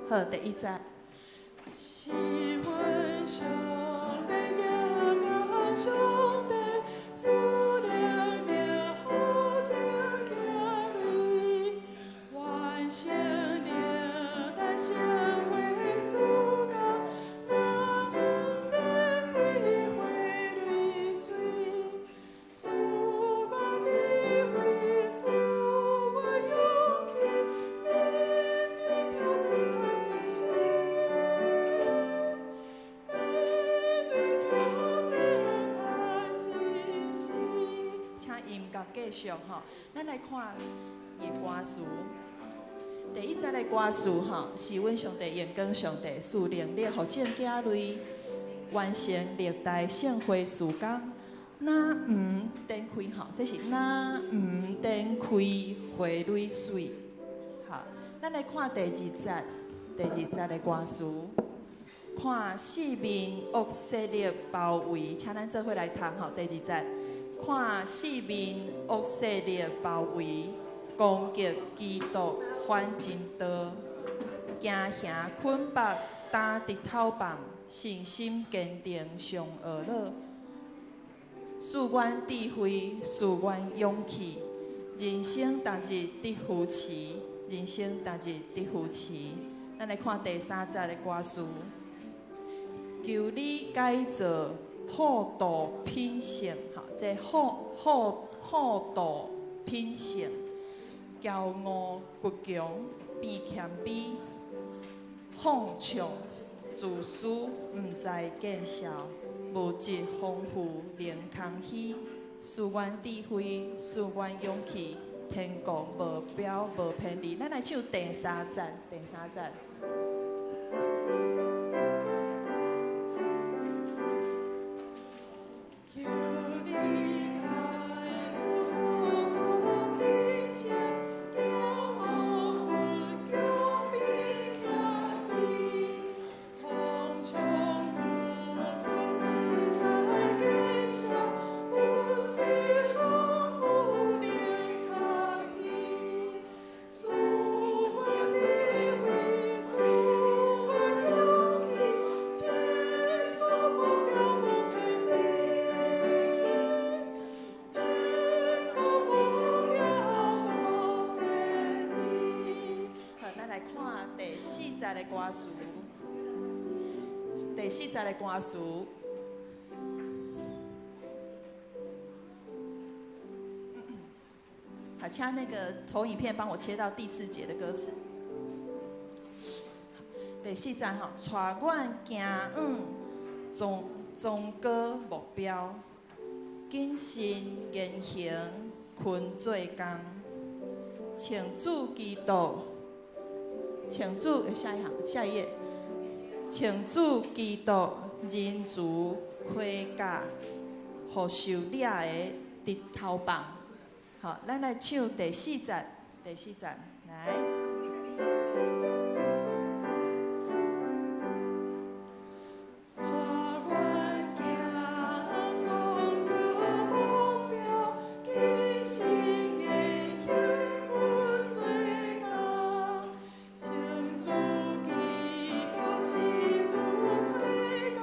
好，第一節。是阮上帝耶和上帝，賜能力予眾子女，完成歷代聖會事工，若毋展開花蕊穗，賜我智慧，賜我勇氣，面對挑戰趁一時。面對挑戰趁一時。請音樂繼續吼，咱來看伊的歌詞。第一節的歌詞吼，是阮上帝榮光上帝賜能力予眾子女完成歷代聖會事工，若毋展開吼，這是若毋展開花蕊穗。好，咱來看第二節，第二節的歌詞。看四面惡勢力包圍，請咱做伙來讀吼。第二節，看四面惡勢力包圍，攻擊基督反真道，驚嚇捆縛打直頭棒，信心堅定上學老。賜阮智慧，賜阮勇氣，人生逐日得扶持，人生逐日得扶持。咱來看第三節的歌詞。求你改造好道品性，吼，這好好好道品性，驕傲倔強變謙卑，放暢自私，毋知見笑，物質豐富靈空虛，賜阮智慧，賜阮勇氣，天國目標無偏離。咱來唱第三節，第三節。求你改造好道品性，驕傲倔強變謙卑，放暢自私，毋知見笑，物質豐富靈空虛，賜我智慧，賜我勇氣，天國目標無偏離，天國目標無偏離。好，咱來看第四節的歌詞。第四節的歌詞。好，請那個投影片幫我切到第四節的歌詞。第四節吼，帶阮行往崇崇高目標，謹慎言行，勤做工，穿主基督，穿主下一行下一頁，穿主基督仁慈盔甲，予受掠的直頭放。好，咱來唱第四節，第四節來。帶阮行崇高目標，謹慎言行，勤做工，穿主基督仁慈盔甲，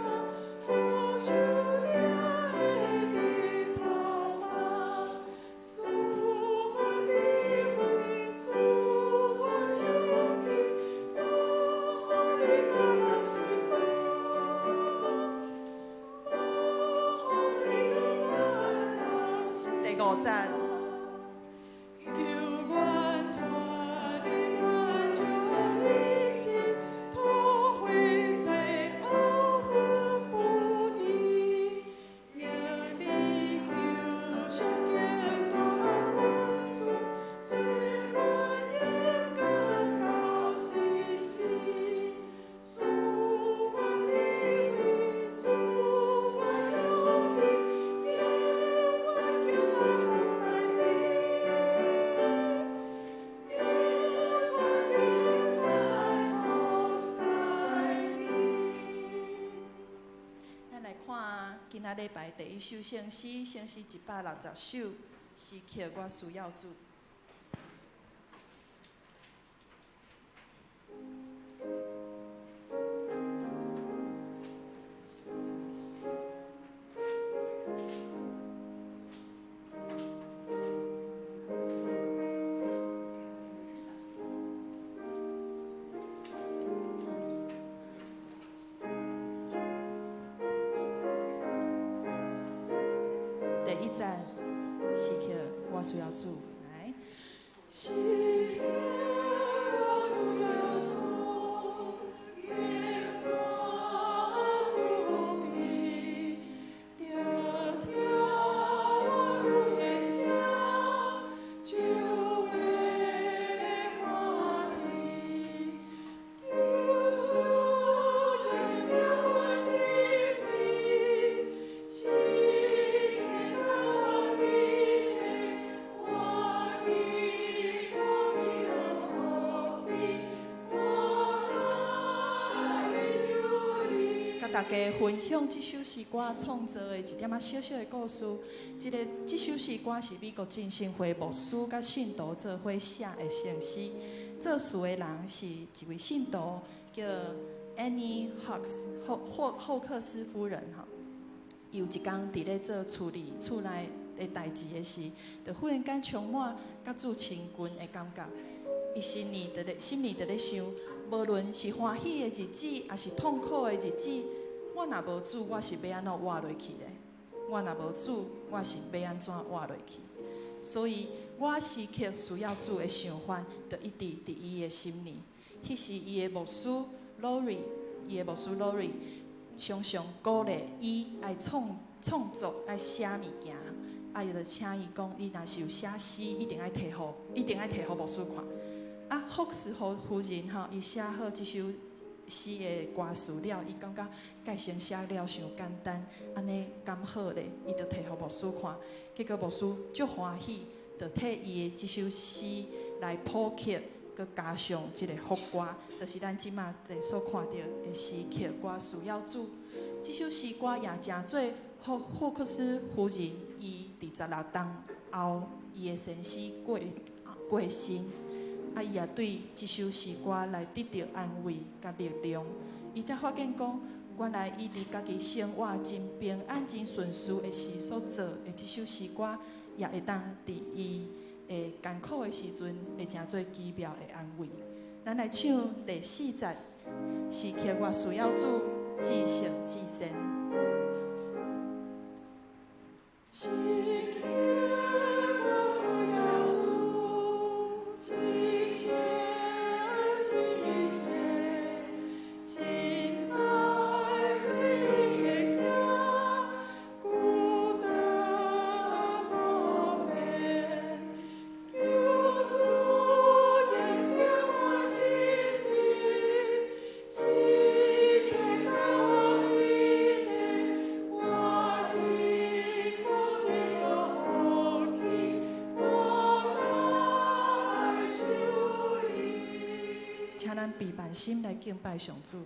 予受掠的直頭放。賜我智慧，賜我勇氣，無予你共人失望，無予你共人失第五節。求阮脫離軟弱意志，脫回罪惡分不義，用你救贖極大恩賜，做阮勇敢到一時。賜阮智慧，賜阮勇氣，永遠敬拜服侍你，永遠敬拜服侍你。咱來看今仔禮拜第一首聖詩，聖詩160首，時刻我需要主。節時刻我需要主，來。時刻我需要主，耶和華慈悲，著聽我主的聲，就會歡喜。求主應允我心意，時刻佮我對陣，我彼無痛苦，我來求你。佮大家分享這首詩歌創作的一點仔小小的故事。這首詩歌是美國浸信會牧師佮信徒做伙寫的聖詩。作詞的人是一位信徒，叫 Annie Hawkes 霍克斯夫人吼。伊有一工佇咧做處理厝內的代誌的時，就忽然間充滿佮主親近的感覺。伊心裡佇咧想，無論是歡喜的日子，抑是痛苦的日子，我若無主，我是欲按怎活落去咧？我若無主，我是欲按怎活落去？所以，我時刻需要主的想法，就一直佇伊的心裡。彼時，伊的牧師 Lori 常常鼓勵伊愛創作，愛寫物件。啊，伊就請伊講，你若是有寫詩，一定愛提予牧師看。啊，霍克斯夫人吼，伊寫好這首詩的歌詞了，伊感覺改成寫了傷簡單，按呢敢好咧，伊就提予牧師看，結果牧師足歡喜，就替伊的這首詩來譜曲，閣加上這个副歌，就是咱這馬所看著的時刻我需要主。這首詩歌也成做霍克斯夫人伊佇16冬後，伊的先生過身。啊！伊也對這首詩歌來得著安慰佮力量。伊才發現講，原來伊佇家己生活真平安、真順遂的時所做的這首詩歌，也會當佇伊會艱苦的時陣，會成做奇妙的安慰。咱來唱第四節，時刻我需要主，至聖至善。時刻我需要主，至聖至善，親愛做你的囝，孤單無變，求主應允我心意，時刻佮我對陣，我彼無痛苦，我來求你。請咱閉目心來敬拜上主。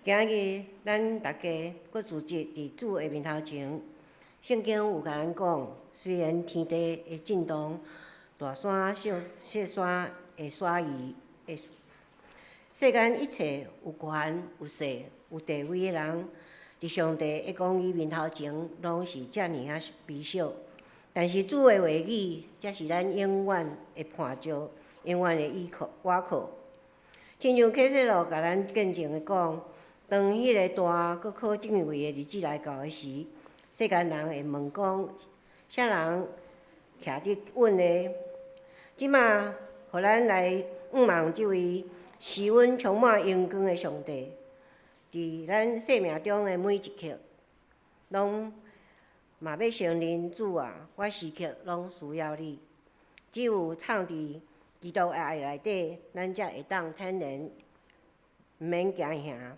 今日咱大家閣聚集佇主的面頭前，聖經有共咱講，雖然天地會震動，大山小細山會徙移，會世間一切有權有勢有地位的人，佇上帝的公義面頭前，攏是遮爾仔微小。但是主的話語，才是咱永遠的伴照，永遠的依靠、倚靠。親像啟示錄共咱見證的講，當彼个大閣可敬畏的日子來到的時，世間人會問講：啥人徛佇穩的？這馬，予咱來仰望這位使阮充滿榮光的上帝，佇咱生命中的每一刻，攏嘛欲承認主啊，我時刻攏需要你。只有藏佇基督的愛內底，咱才會當坦然，毋免驚嚇。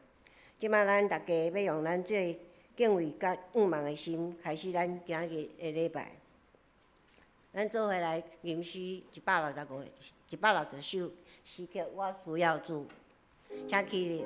這馬咱逐家欲用咱最敬畏佮仰望的心，開始咱今日的禮拜。咱做伙來吟詩165、160首時刻，我需要主，請起立。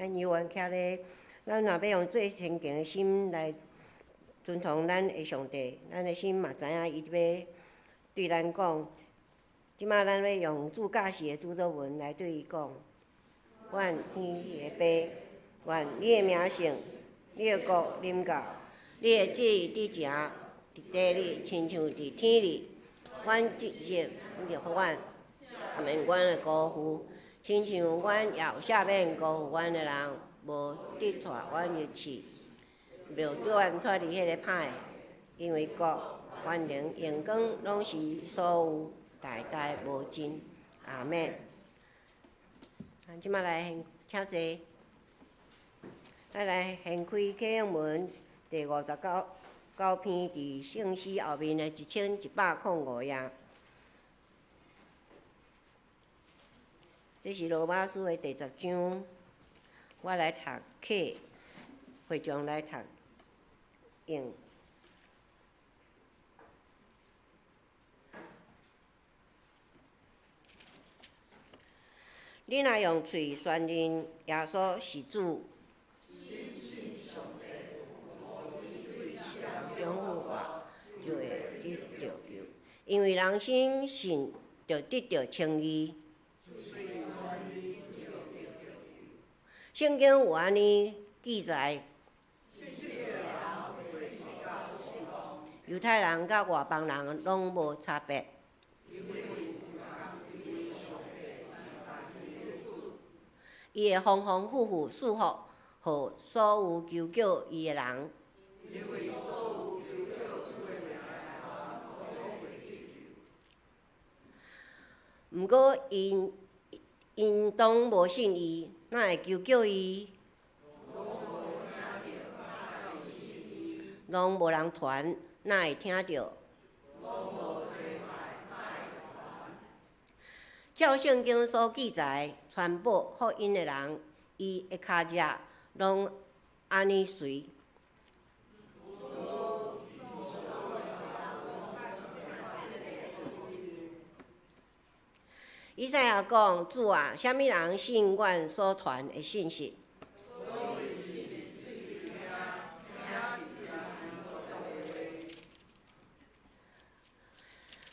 咱猶原徛咧，咱若欲用最虔敬的心來尊崇咱的上帝，咱的心嘛知影伊欲對咱講。這馬咱欲用主教示的主禱文來對伊講：願天的父，願你的名聖，你的國臨到，你的旨意佇行，佇地裡親像佇天裡。阮這日就予阮，赦免阮的辜負，親像阮也有赦免辜負阮的人，無得帶阮入試，著救阮脫離彼个歹的，因為國、權能、榮光攏是你所有，代代無盡。阿們。咱這馬來請坐。咱來掀開啟應文第五十九九篇，佇聖詩後面的1105頁。這是羅馬書的第十章，我來讀啟，會長來讀應。你若用喙宣認耶穌是主，中復活，就會得著救。因為人心信就得著稱義。聖經有按呢記載，猶太人佮外邦人攏無差別。伊會豐豐富富賜福予所有求叫伊的人。毋過𪜶𪜶當無信伊，哪會求叫伊？攏無人傳，哪會聽著？照聖經所記載，傳播福音的人，伊的跤跡攏按呢隨。以賽亞講：主啊，啥物人信阮所傳的信息？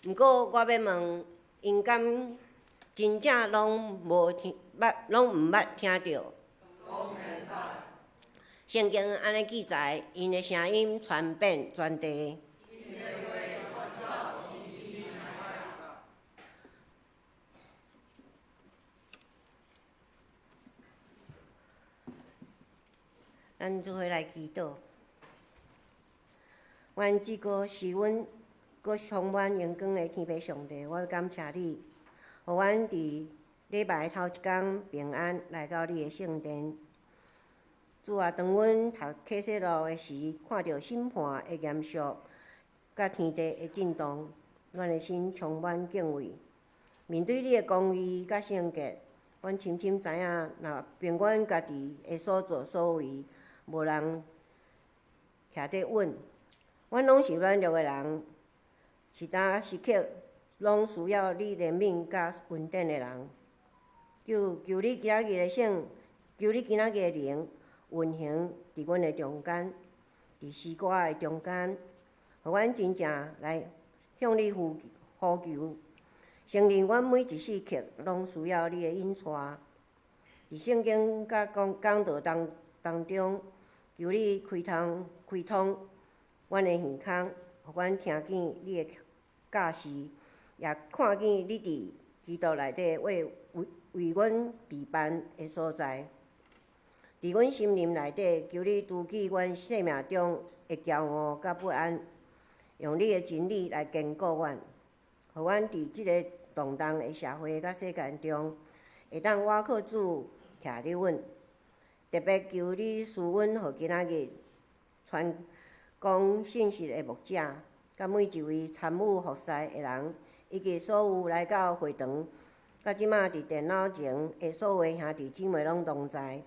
毋過我欲問，𪜶敢真正攏無聽捌，攏毋捌聽著？聖經按呢記載，𪜶的聲音傳遍全地。咱做伙來祈禱。阮至高是阮閣充滿榮光的天父上帝，我感謝你，予阮佇禮拜頭一工平安來到你的聖殿。主啊，當阮讀啟示錄的時，看著審判的嚴肅，佮天地的震動，阮的心充滿敬畏。面對你的公義佮聖潔，阮深深知影，若憑阮家己的所作所為，無人徛得穩。阮攏是軟弱的人，時當時刻攏需要你憐憫佮恩典的人。求求你今仔日的聖，求你今仔日的靈運行佇阮的中間，佇詩歌的中間，予阮真正來向你呼呼求，承認阮每一時刻攏需要你的引帶。佇聖經佮講講道當當中，求你開通開通阮的耳孔，予阮聽見你的教示，也看見你佇基督內底為為為阮備辦的所在。佇阮心靈內底，求你除去阮生命中的驕傲佮不安，用你的真理來堅固阮，予阮佇這个動盪的社會佮世界中，會當倚靠主徛得穩。特別求你賜阮，予今仔日傳講信息的牧者，佮每一位參與服侍的人，以及所有來到會堂，佮這馬佇電腦前的所有兄弟姊妹攏同在，予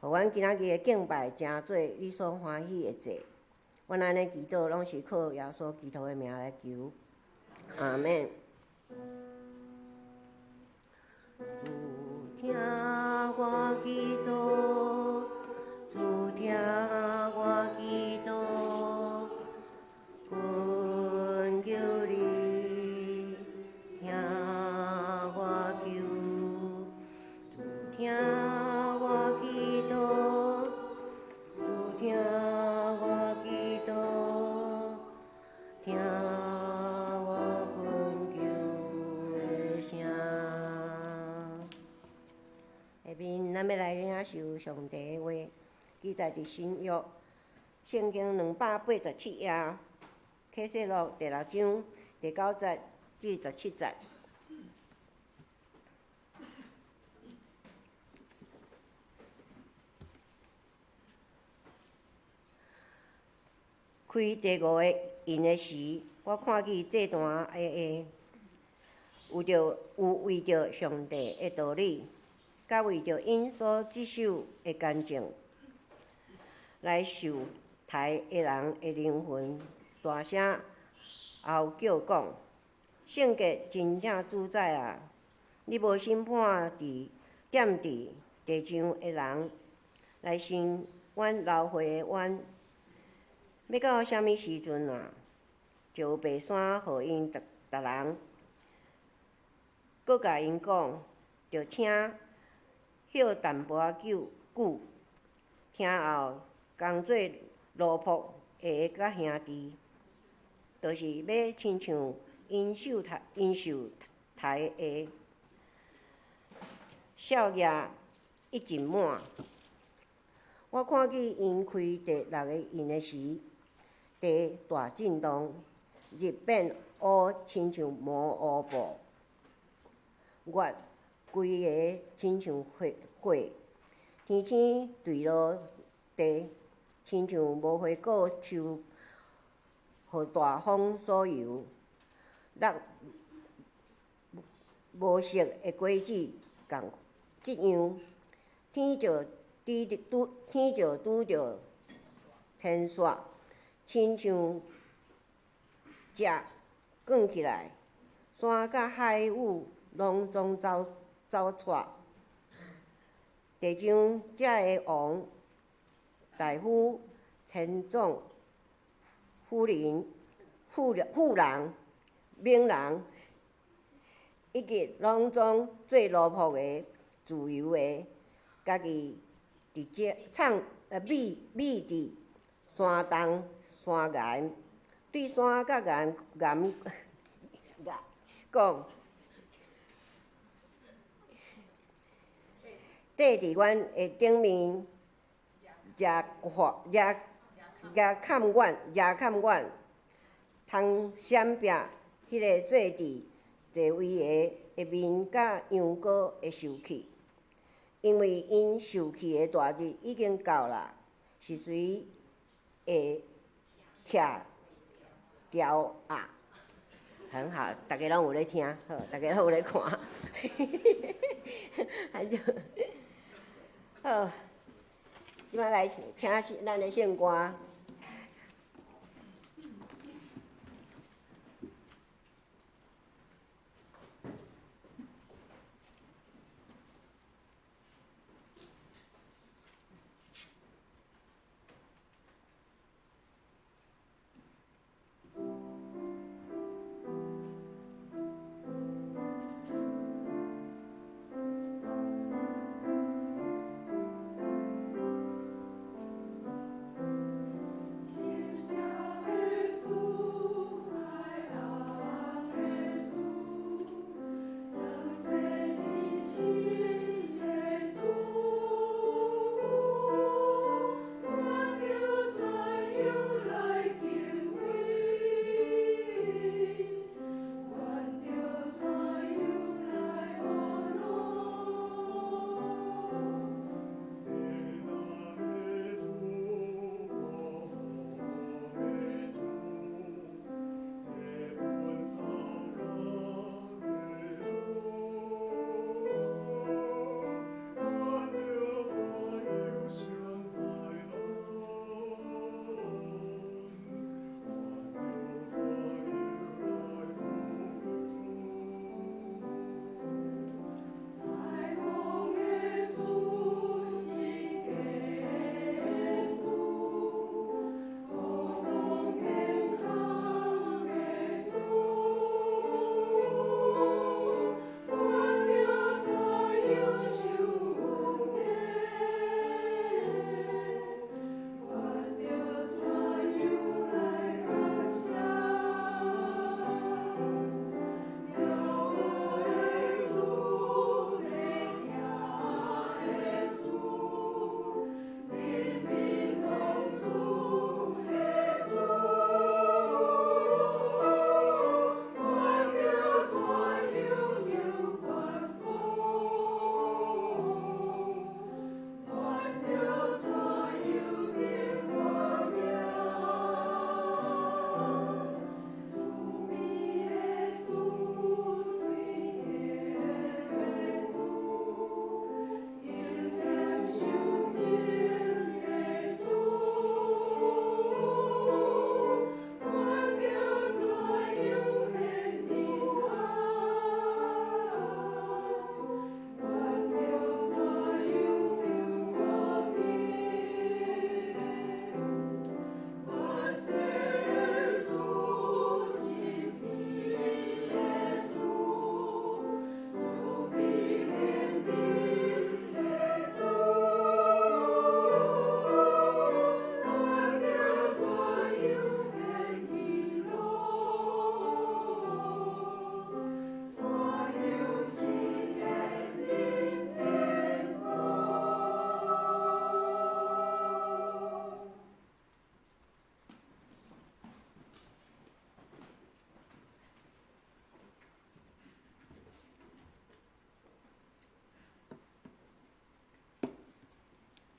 阮今仔日的敬拜成做你所歡喜的祭。阮按呢祈禱，攏是靠耶穌基督的名來求。阿們。主聽我祈禱，主聽我祈禱，懇求你聽我求。主聽我祈禱，主聽我祈禱，聽我懇求的聲。下面咱欲來領受上帝的話，記載佇新約聖經287頁，啟示錄第六章第九節至十七節。開第五个印的時，我看見祭壇的有著有為著上帝的道理，佮為著𪜶所持守的見證，來受刣的人的靈魂，大聲吼叫講：聖潔真正主宰啊！你無審判佇踮佇地上的人，來伸阮流血的冤，欲到啥物時陣啊？就有白衫予𪜶逐逐人，閣共𪜶講，著請歇淡薄仔久久，聽候工做奴僕的佮兄弟，就是欲親像𪜶受刣𪜶受刣的數額一盡滿。我看見𪜶開第六個印的時，地大震動，日變烏，親像毛烏布；月規个親像血血，天星墜落地，親像無花果樹予大風所搖，落無熟的果子仝這樣，天就拄著拄天就拄著千煞，親像石捲起來，山佮海雨攏總走走掣。地上遮的王、大夫、千總、婦人、婦婦人、猛人，以及攏總做奴僕的、自由的，家己佇這藏秘秘佇山洞山岩，對山佮岩岩講，綴佇阮的頂面，遮看遮遮崁阮，遮崁阮，通閃避彼个坐佇座位的的面佮羊羔的受氣，因為𪜶受氣的大日已經到啦，是誰會拆掉啊？很好，逐家攏有咧聽，好，逐家攏有咧看，反正好，這擺來請咱的聖歌。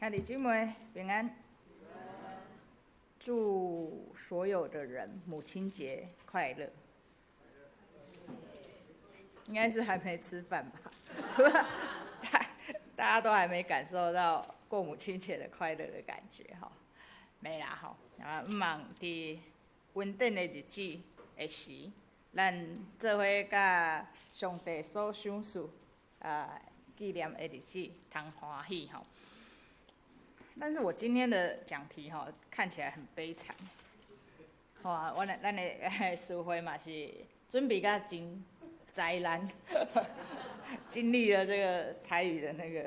兄弟姊妹平安，祝所有的人母親節快樂。應該是還沒吃飯吧？是吧？大家都還沒感受到過母親節的快樂的感覺哈。沒啦吼，啊，毋茫佇恩典的日子的時，咱做伙佮上帝所賞賜啊紀念的日子，通歡喜吼。但是我今天的講題吼，看起來很悲慘。吼啊，阮的咱的詩會嘛是準備甲真災難，經歷了這個台語的那個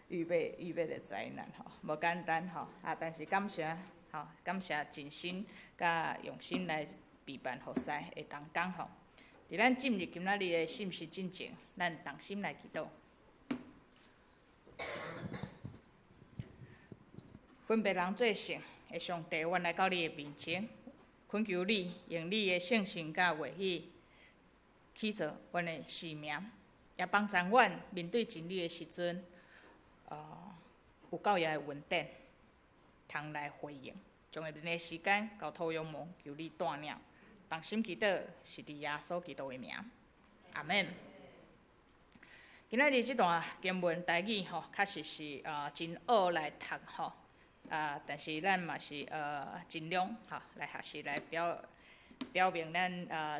預備的災難吼，無簡單吼啊！但是感謝吼，感謝盡心佮用心來備辦服侍的同工吼。佇咱進入今仔日的信息進前，咱同心來祈禱。分別人做聖的上帝，阮來到你的面前，懇求你用你的聖神佮話語，起造阮的生命，也幫助阮面對真理的時陣，有夠額的恩典，通來回應。將下面的時間交託仰望，求你帶領，同心祈禱，是佇耶穌基督的名，阿們。今仔日這段經文台語吼，確實是真學來讀吼。啊！但是咱嘛是盡量吼來學習來表明咱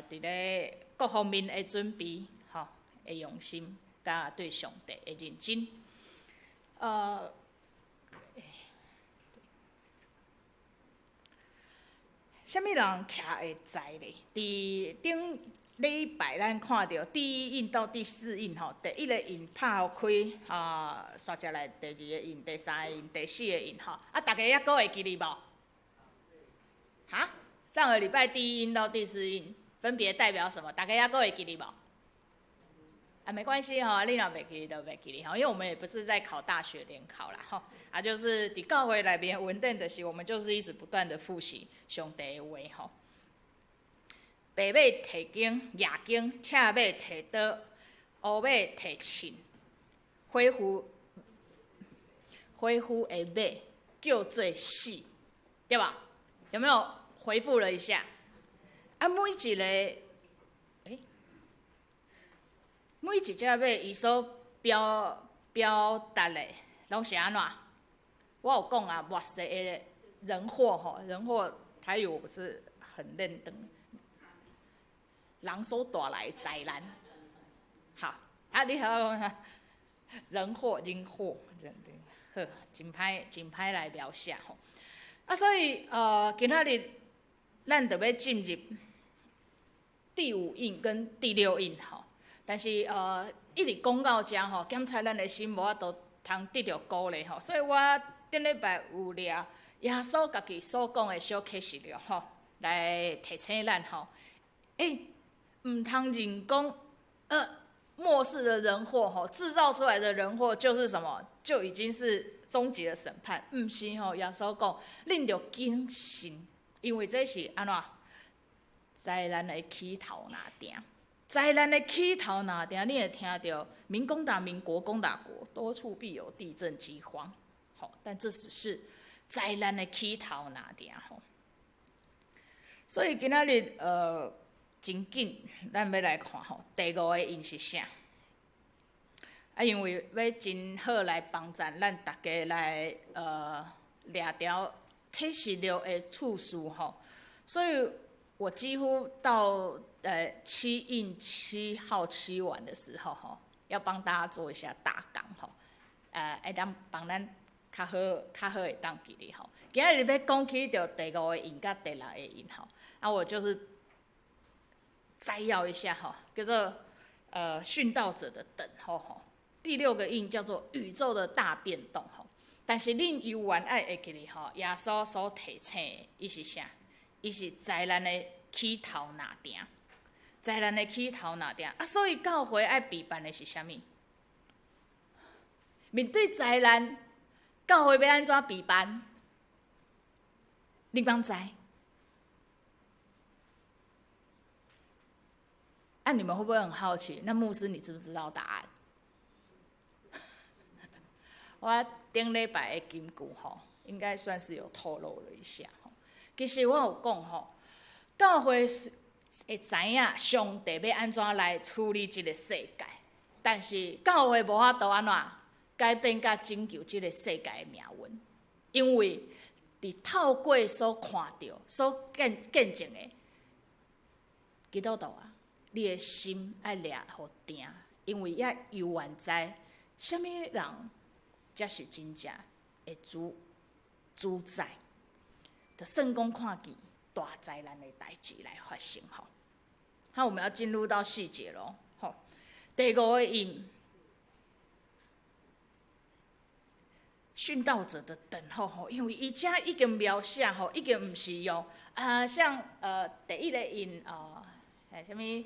佇咧各方面的準備吼的用心，佮對上帝的認真。啥物人徛會災咧？佇頂禮拜咱看著第一印到第四印吼，第一個印拍予開，啊，煞接來第二個印、第三個印、第四個印吼，啊，大家猶閣會記得無？哈？上個禮拜第一印到第四印分別代表什麼？大家猶閣會記得無？啊，沒關係吼，你若袂記得就袂記得吼，因為我們也不是在考大學聯考啦吼，啊，就是佇教會內面穩定的是，我們就是一直不斷的複習上帝的話吼。白馬提弓，夜弓，赤馬提刀，烏馬提銃，火夫的馬叫做死，對吧？有沒有回復了一下？啊，每一個，每一隻馬伊所表達的，攏是按怎？我有講啊，末世的人禍吼，人禍台語我不是很認得。人所帶來的災難，好，啊，你好，人禍人禍，真真好，真歹真歹來描寫吼。啊，所以今仔日咱就欲進入第五印跟第六印吼。但是一直講到遮吼，檢查咱的心無法度通得著鼓勵吼，所以我頂禮拜有掠耶穌家己所講的小啟示錄吼，來提醒咱吼，毋通認講，末世的人禍吼，製造出來的人禍就是什麼？就已經是終極的審判。毋是吼，耶穌講，恁著謹慎，因為這是按怎？災難的起頭爾定，災難的起頭爾定，你會聽著民攻打民，國攻打國，多處必有地震饑荒。吼，但這只是災難的起頭爾定吼。所以今仔日真緊，咱欲來看吼，第五個印是啥？啊，因為欲真好來幫助咱大家來掠牢啟示錄的次序吼，所以我幾乎到七印七號七完的時候吼，要幫大家做一下大綱吼，會當幫咱較好較好會當記得吼。今仔日欲講起著第五個印佮第六個印吼，啊，我就是。摘要一下哈，叫做殉道者的等候吼。第六個印叫做宇宙的大變動吼。但是恁猶原愛會記得吼，耶穌所提醒的，伊是啥？伊是災難的起頭爾定，災難的起頭爾定啊！所以教會愛備辦的是啥物？面對災難，教會欲按怎備辦？你敢知？啊，你們會不會很好奇？那牧師，你知不知道答案？我頂禮拜的金句吼，應該算是有透露了一下吼。其實我有講吼，教會會知影上帝欲按怎來處理這个世界，但是教會無法度按怎改變佮拯救這个世界的命運，因為佇透過所看著、所見見證的基督徒啊，你的心愛掠予定，因為猶原知啥物人才是真正的主主宰，就算講看見大災難的代誌來發生吼。好，我們要進入到細節囉。吼，第五個印，殉道者的等候吼，因為伊遮已經描寫吼，已經毋是用啊，像第一個印哦，啥物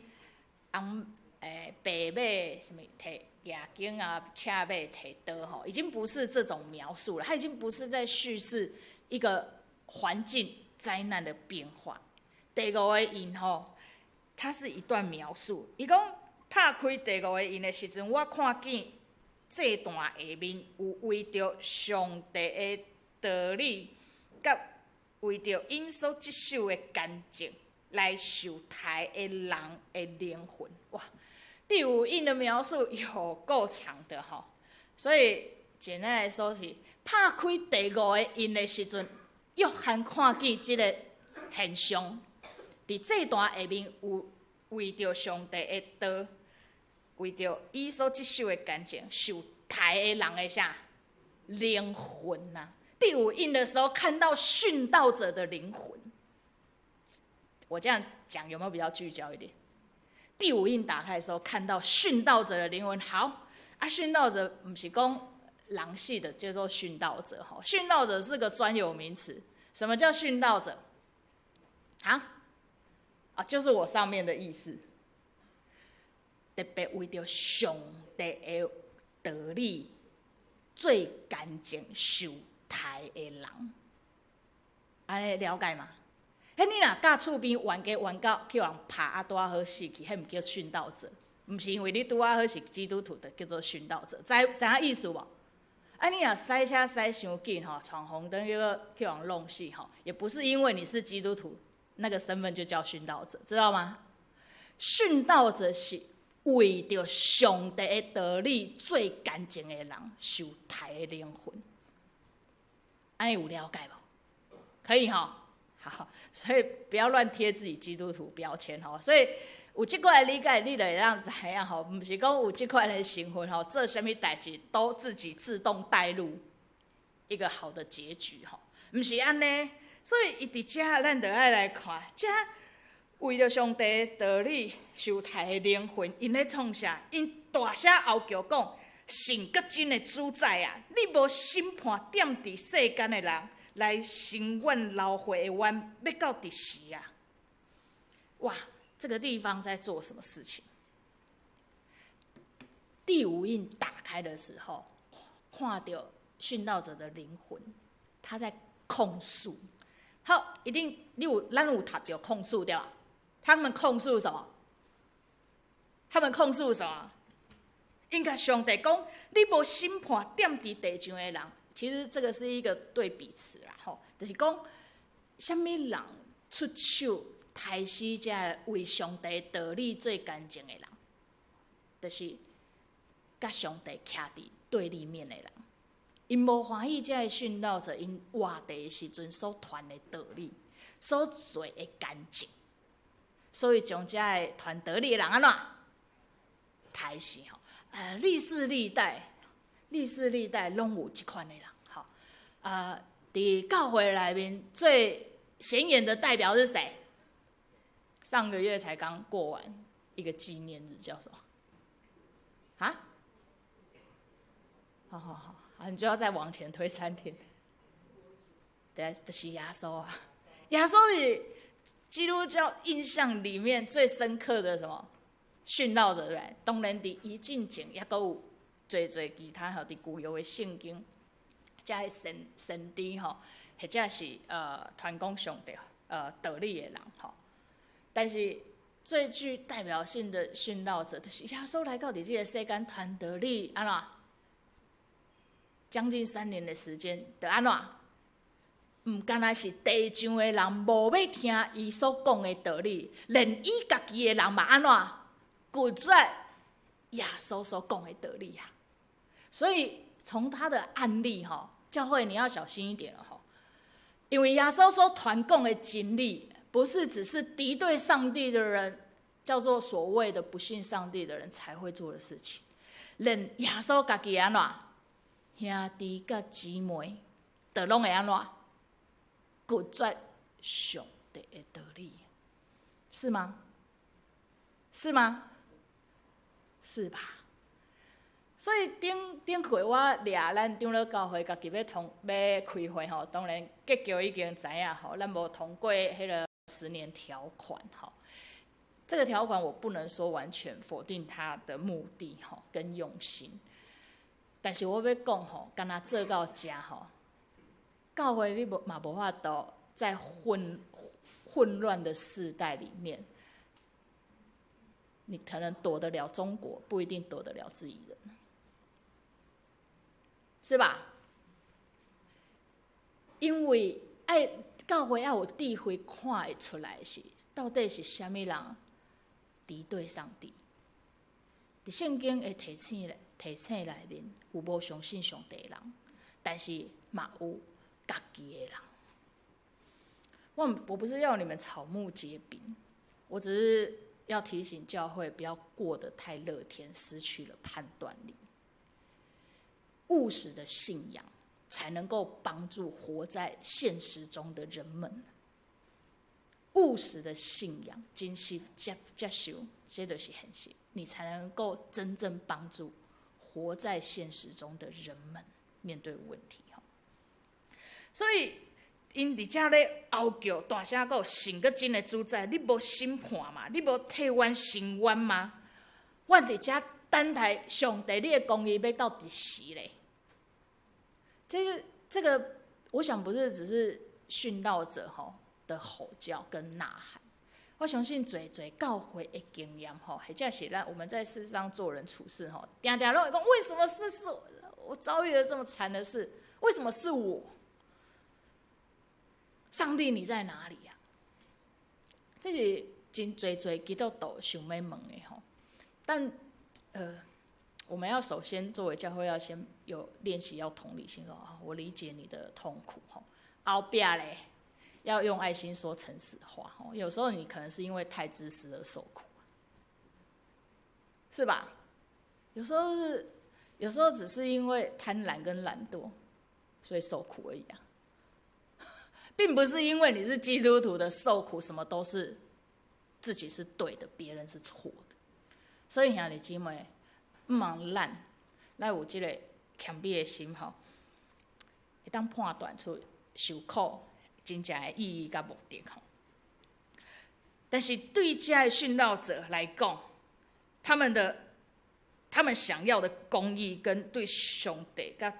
紅白馬啥物提舉弓啊，赤馬提刀吼，已經不是這種描述了，他已經不是在敘事一個環境災難的變化。第五個印吼，它是一段描述。伊講拍開第五個印的時陣，我看見祭壇下面有為著上帝的道理，佮為著𪜶所執守的干淨來受刣的人的靈魂。哇！第五印的描述有夠長的吼，所以簡單來說是拍開第五個印的時陣，約翰看見這个現象，佇祭壇下面有為著上帝的道，為著伊所執守的干淨受刣的人的啥靈魂啊？第五印的時候看到殉道者的靈魂，我這樣講有沒有比較聚焦一點？第五印打開的時候，看到殉道者的靈魂。好啊，殉道者毋是講人死的，叫做殉道者。吼，殉道者是個專有名詞。什麼叫殉道者？啊？啊，就是我上面的意思。特別為著上帝的道理做乾淨受刣的人，按呢了解嗎？彼你若佮厝邊冤家冤到去予人拍啊，拄仔好死去，彼毋叫殉道者，毋是因為你拄仔好是基督徒的叫做殉道者，知知影意思無？啊，你若駛車駛傷緊吼，闖紅燈又去予人弄死吼，也不是因為你是基督徒，那個身份就叫殉道者，知道嗎？殉道者是為著上帝的道理做乾淨的人，受刣的靈魂，按呢有了解無？可以吼。好，所以不要亂貼自己基督徒標籤吼。所以有這款的理解，你就會當知影吼，毋是講有這款的身份吼，做啥物代誌都自己自動帶入一個好的結局吼，毋是按呢。所以伊佇遮，咱就愛來看，遮為著上帝的道理受刣的靈魂，𪜶咧創啥？𪜶大聲號叫講：聖閣真的主宰啊！你無審判踮佇世間的人，來伸阮流血的冤，欲到佇時啊！哇，這個地方在做什麼事情？第五印打開的時候，看到殉道者的靈魂，他在控訴。好，一定你有咱有讀著控訴對吧？他們控訴什麼？他們控訴什麼？應該上帝講，你無審判踮佇地上的人。其實這個是一個對比詞啦，吼，就是講，啥物人出手刣死這為上帝道理做乾淨的人，就是佮上帝徛佇對立面的人。𪜶無歡喜這个殉道者，𪜶活佇的時陣所傳的道理，所做的乾淨，所以將這个傳道理的人按怎刣死吼？歷世歷代，歷世歷代攏有這款的人，吼。佇教會內面最顯眼的代表是誰？上個月才剛過完一個紀念日，叫什麼？啊？好好好，你就要再往前推3天。對，就是耶穌啊！耶穌是基督教印象裡面最深刻的什麼？殉道者對不對？當然，佇伊進前猶閣有濟濟其他吼，佇舊約的聖經，遮个先先知吼，或者是傳講上帝道理的人吼。但是最具代表性的殉道者，就是耶穌來到佇這个世間傳道理，按怎？將近3年的時間，就按怎？毋干焦是地上的人無欲聽伊所講的道理，連伊家己的人嘛按怎？拒絕耶穌所講的道理啊！所以從他的案例吼，教會你要小心一點吼，因為耶穌所傳講的真理，不是只是敵對上帝的人，叫做所謂的不信上帝的人才會做的事情。連耶穌家己按怎？兄弟佮姊妹，都攏會按怎？拒絕上帝的道理，是嗎？是嗎？是吧？所以頂頂回我掠咱長老教會家己欲通欲開會吼，當然結局已經知影吼，咱無通過彼个十年條款吼。這個條款我不能說完全否定他的目的吼跟用心，但是我欲講吼，敢若做到遮吼，教會你無嘛無法度在混亂的世代裡面，你可能躲得了中國，不一定躲得了自己人，是吧？因為愛教會愛有智慧看會出來是，到底是啥物人敵對上帝？佇聖經的提醒內面，有無相信上帝的人，但是嘛有家己的人。我不是要你們草木皆兵，我只是要提醒教會不要過得太樂天，失去了判斷力。務實的信仰才能夠幫助活在現實中的人們。務實的信仰，真實接受，這就是現實，你才能夠真正幫助活在現實中的人們面對問題。所以，𪜶佇遮咧嗷叫，大聲講，神閣真的主宰，你無審判嗎？你無替阮伸冤嗎？阮佇遮等待上帝，你的公義欲到佇時咧？這個，我想不是只是殉道者吼的吼叫跟吶喊，我相信濟濟教會的經驗吼，或者是咱我們在世上做人處事吼，定定攏會講，為什麼是我遭遇了這麼慘的事？為什麼是我？上帝你在哪裡呀？這是真濟濟基督徒想欲問的吼，但我們要首先作為教會要先有練習，要同理心，說啊，我理解你的痛苦吼。後壁咧，要用愛心說誠實話吼。有時候你可能是因為太自私而受苦，是吧？有時候只是因為貪婪跟懶惰，所以受苦而已啊，並不是因為你是基督徒的受苦，什麼都是自己是對的，別人是錯的。所以兄弟姊妹，毋通咱來有這個謙卑的心吼，會當判斷出受苦真正的意義佮目的吼。但是對這的殉道者來講，他們想要的公義跟對上帝佮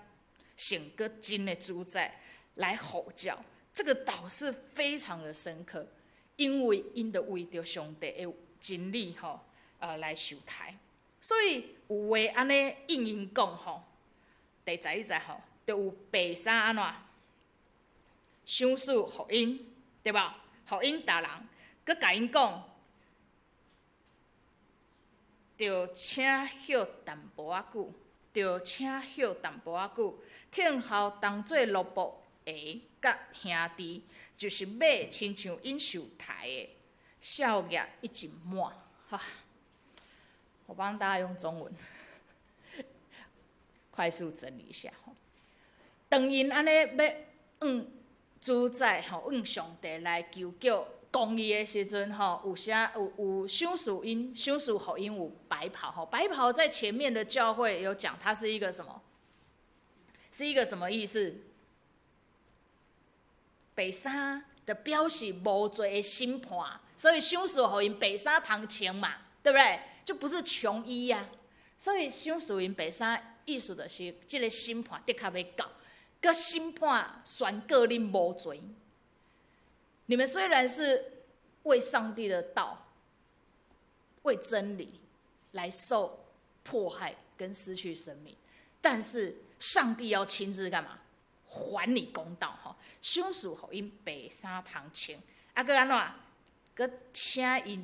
聖閣真的主宰來吼叫，這個倒是非常的深刻，因為𪜶著為著上帝的真理吼，來受刣，所以有話按呢應𪜶講吼，第11節吼，就有白衫按怎賞賜予𪜶，對無？予𪜶逐人，閣共𪜶講，著請歇淡薄仔久，著請歇淡薄仔久，聽候當做奴僕的佮兄弟，就是馬親像𪜶受刣的，笑額已經滿。哈，我幫大家用中文快速整理一下。當𪜶按呢欲向主宰吼，向上帝來求叫公義的時陣吼，有啥有賞賜𪜶，賞賜予𪜶有白袍吼，白袍在前面的教會有講，它是一個什麼？是一個什麼意思？白衫的表示無罪的審判，所以賞賜予𪜶白衫通穿嘛，對不對？就不是窮衣呀。所以賞賜𪜶白衫，意思就是這個審判的確欲到，閣審判宣告恁無罪。你們雖然是為上帝的道、為真理來受迫害跟失去生命，但是上帝要親自幹嘛？還你公道吼！賞賜予𪜶白衫通穿，啊，閣按怎？閣請𪜶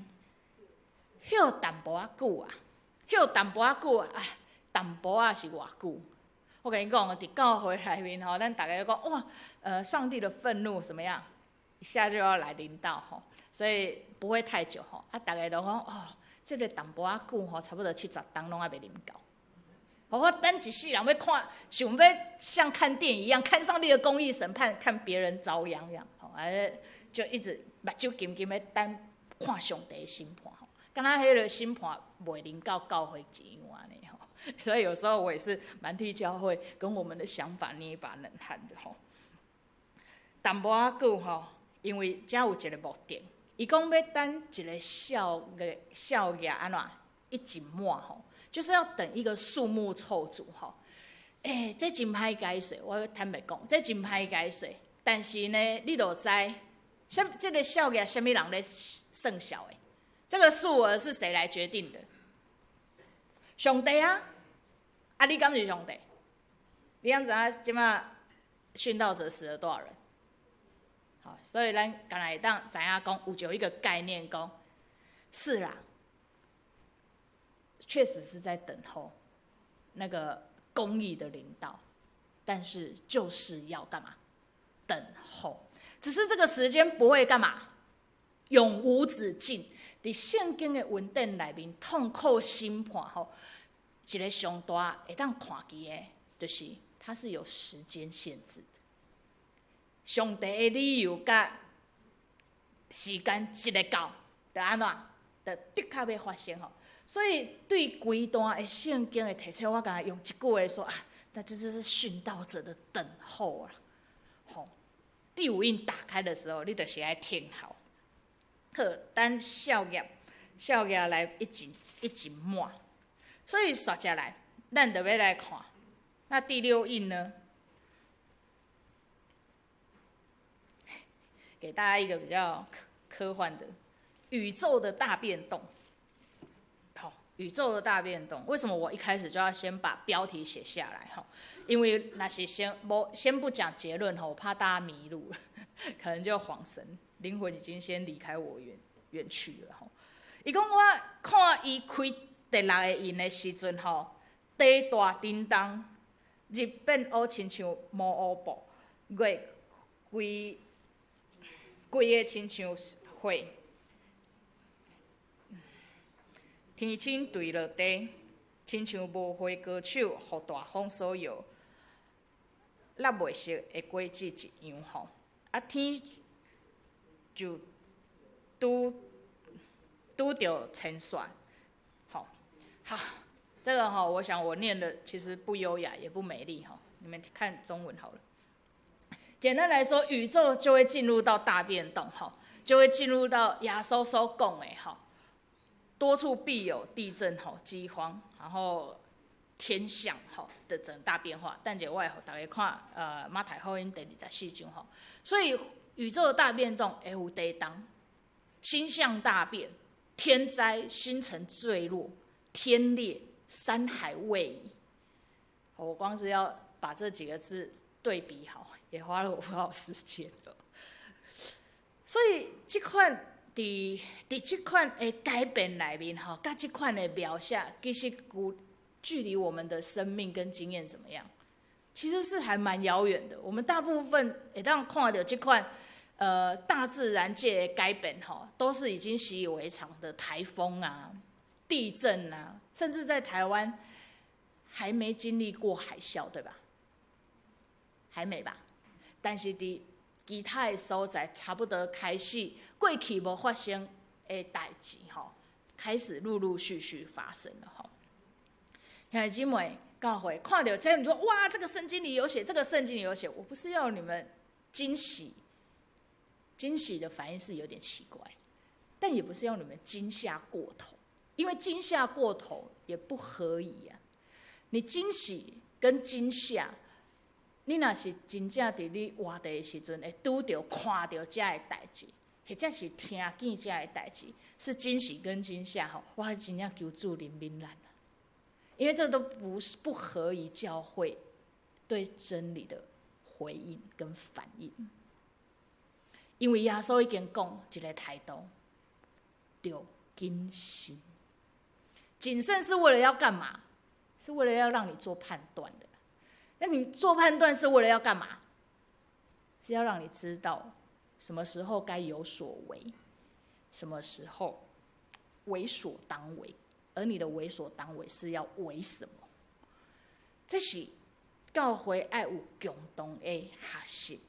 歇淡薄仔久啊，歇淡薄仔久啊，淡薄仔是偌久？我共你講，佇教會內面吼，咱逐家都講哇，上帝的憤怒怎麼樣？一下就要來臨到吼，所以不會太久吼。啊，逐家攏講哦，這個淡薄仔久吼，差不多70冬攏猶未臨到。我等一世人欲看，想欲像看電影一樣，看上帝的公義審判，看別人遭殃一樣，吼，啊，就一直目睭金金咧等看上帝的審判，吼，敢若彼个審判袂臨到教會一樣按呢，吼。所以有時候我也是蠻替教會跟我們的想法捏一把冷汗的，吼。淡薄仔久吼，因為遮有一個目的，伊講欲等一个數額數額按怎一盡滿吼。就是要等一個數目湊足吼，欸，這真歹解釋，我坦白講，這真歹解釋。但是呢，你就知，啥這个數額啥物人咧算數的？這個數額是誰來決定的？上帝啊！啊，你敢是上帝？你敢知影這馬殉道者死了多少人？好，所以咱敢若會當知影講，有就一個概念講，是啦。確實是在等候那個公義的臨到，但是就是要幹嘛？等候，只是這個時間不會幹嘛？永無止境。佇聖經的文典內面，痛苦審判吼，一个上大會當看見的，就是它是有時間限制的。上帝的理由佮時間一个到，就按怎？就的確欲發生吼。所以對規段的聖經的提醒，我敢若用一句話說啊，那這就是殉道者的等候啊。吼，第五印打開的時候，你就是愛聽好。好，等數額數額來一盡一盡滿。所以煞接來，咱就欲來看，那第六印呢？給大家一個比較科幻的宇宙的大變動。好，宇宙的大變動，為什麼我一開始就要先把標題寫下來？哈，因為那些先我先不講結論哈，我怕大家迷路了，可能就恍神，靈魂已經先離開我遠遠去了。哈，伊講我看伊開第六个印的時陣，吼，地大震動，日變烏親像毛烏布，月規規个親像火。天星墜落地，親像無花果樹予大風所搖，落袂熟的果子一樣吼。啊，天就拄拄著千煞，吼，好，這個吼，我想我念的其實不優雅，也不美麗吼。你們看中文好了。簡單來說，宇宙就會進入到大變動吼，就會進入到耶穌所講的吼。多處必有地震、吼饑荒，然後天象吼的整大變化。等下我會予大家看，馬太福音第24章吼。所以宇宙的大變動會有地動，星象大變，天災，星辰墜落，天裂，山海位移。我光是要把這幾個字對比好，也花了我不少時間了。所以這款。佇這款的改變內面吼，佮這款的描寫，其實距離我們的生命跟經驗怎麼樣？其實是還蠻遙遠的。我們大部分會當看著這款大自然界的改變吼，都是已經習以為常的颱風啊、地震啊，甚至在台灣還沒經歷過海嘯，對吧？還沒吧？但是佇其他的所在，差不多開始過去無發生的代誌吼，開始陸陸續續發生了吼。兄弟姊妹，教會看著這，你說哇，這個聖經裡有寫，這個聖經裡有寫，我不是要你們驚喜，驚喜的反應是有點奇怪，但也不是要你們驚嚇過頭，因為驚嚇過頭也不合宜啊。你驚喜跟驚嚇。你若是真正佇你活地的時陣，會拄著看著這个代誌，或者是聽見這个代誌，是驚喜跟驚嚇吼，我真正求主憐憫咱啊！因為這都不是不合宜教會對真理的回應跟反應。因為耶穌已經講一个態度，著謹慎。謹慎是為了要幹嘛？是為了要讓你做判斷的。那你做判斷是為了要幹嘛？是要讓你知道什麼時候該有所為，什麼時候為所當為，而你的為所當為是要為什麼？這是教會愛有共同的學習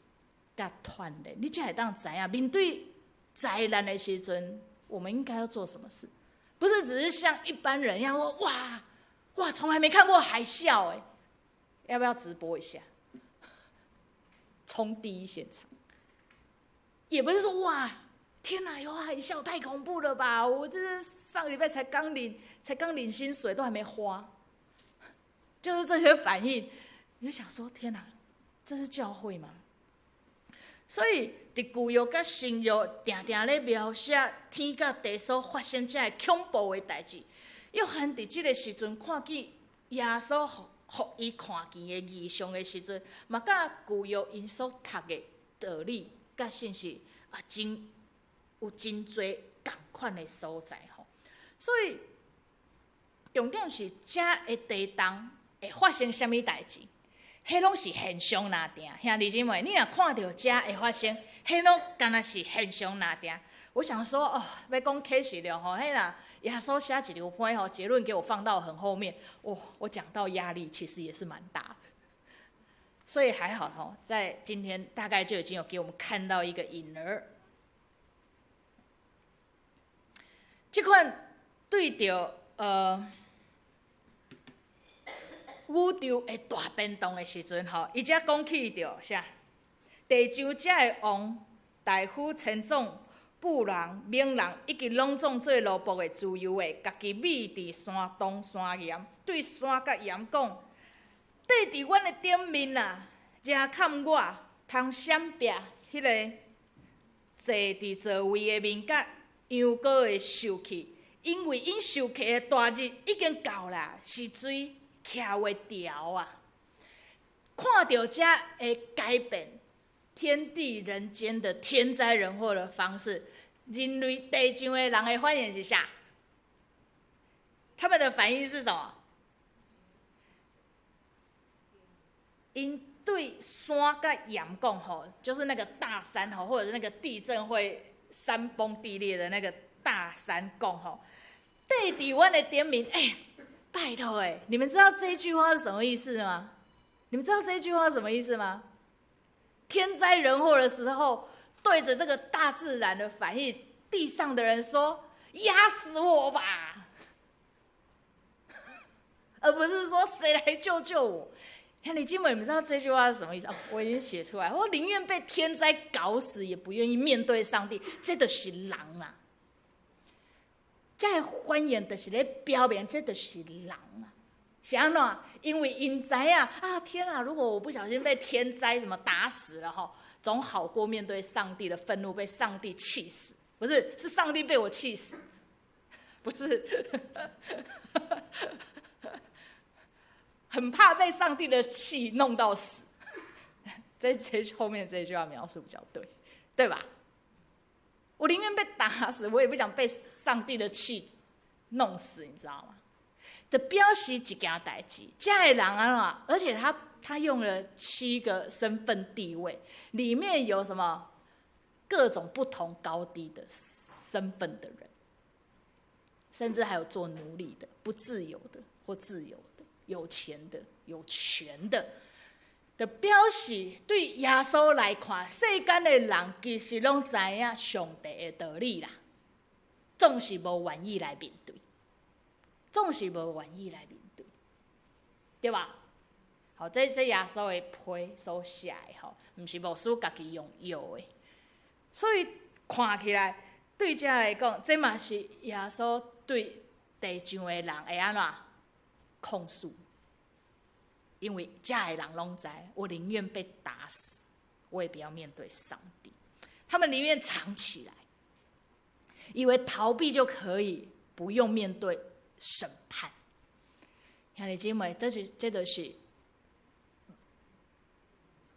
佮鍛鍊，你才會當知影面對災難的時陣，我們應該要做什麼事？不是只是像一般人一樣說哇哇，從來沒看過海嘯哎，要不要直播一下？衝第一現場，也不是說哇，天哪，有海嘯，太恐怖了吧！我這是上個禮拜才剛領薪水，都還沒花，就是這些反應，你就想說天哪，這是教會嗎？所以，佇舊約佮新約，定定咧描寫天佮地所發生這个恐怖的代誌。約翰佇這个時陣看見耶穌予伊看見的異象的時陣，嘛佮舊約𪜶所讀的道理佮信息啊，真有真濟仝款的所在吼。所以，重點是遮的地動會發生啥物代誌？彼攏是現象爾定，兄弟姊妹，你若看著遮會發生，彼攏敢若是現象爾定。我想說，哦，欲講啟示錄吼，彼若耶穌寫一張批吼，結論給我放到很後面，哦，我講到壓力其實也是蠻大的。所以還好吼，在今天大概就已經有給我們看到一個影兒。這款對著宇宙的大變動的時陣吼，伊才講起著啥？地上遮的王、大夫、千總、富人、猛人，以及攏總做奴僕的、自由的，家己覕佇山洞山岩，對山佮岩講：綴佇阮的頂面啊，遮崁我，通閃避彼个坐佇座位的面佮羊羔的受氣，因為𪜶受氣的大日已經到啦，是水徛袂牢啊！看著遮的改變天地人間的天災人禍的方式，人類地上的人的反應是啥？他們的反應是什麼？𪜶對山佮岩講吼，就是那個大山吼，或者是那個地震會山崩地裂的那個大山講吼，綴佇阮的頂面，欸，拜託欸，你們知道這句話是什麼意思嗎？你們知道這句話是什麼意思嗎？天災人禍的時候，對着這個大自然的反應，地上的人說：“壓死我吧！”而不是說誰來救救我。看你姊妹，你們知道這句話是什麼意思？哦，我已經寫出來，我寧願被天災搞死，也不願意面對上帝。這就是人啊！這个反應就是咧表明，這就是人啊！是按怎？因為𪜶知影啊，天啊！如果我不小心被天災什麼打死了吼，總好過面對上帝的憤怒，被上帝氣死。不是，是上帝被我氣死，不是，很怕被上帝的氣弄到死。這後面這句話描述比較對，對吧？我寧願被打死，我也不想被上帝的氣弄死，你知道嗎？這表示一件代誌，這个人啊，而且他用了7個身份地位，裡面有什麼各種不同高低的身份的人，甚至還有做奴隸的、不自由的或自由的、有錢的、有權的。就表示對耶穌來看，世間的人其實攏知影上帝的道理啦，總是無願意來面對，總是無願意來面對，對吧？好，這耶穌的批所寫的吼，毋是牧師家己用藥的，所以看起來對這來講，這嘛是耶穌對地上的人會按怎控訴？因為遮的人攏知，我寧願被打死，我也不要面對上帝。他們寧願藏起來，以為逃避就可以，不用面對審判。兄弟姊妹，這就是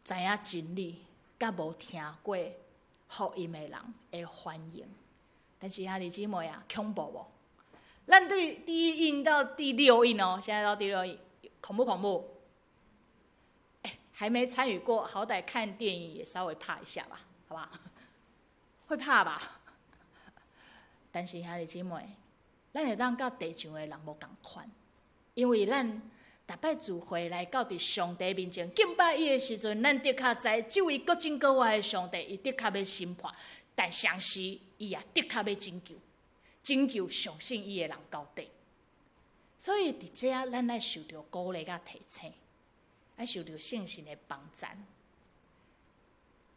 知影真理，佮無聽過福音的人的反應。但是兄弟姊妹啊，恐怖無？咱對第一印到第六印哦，現在到第六印，恐怖恐怖？欸，還沒參與過，好歹看電影也稍微怕一下吧，好吧？會怕吧？但是兄弟姊妹，咱會當佮地上的人無仝款，因為咱逐擺聚會來到佇上帝面前敬拜伊的時陣，咱的確知這位閣真閣活的上帝，伊的確欲審判，但同時伊也的確欲拯救，拯救相信伊的人到底。所以佇遮，咱愛受著鼓勵佮提醒，愛受著聖神的幫贊，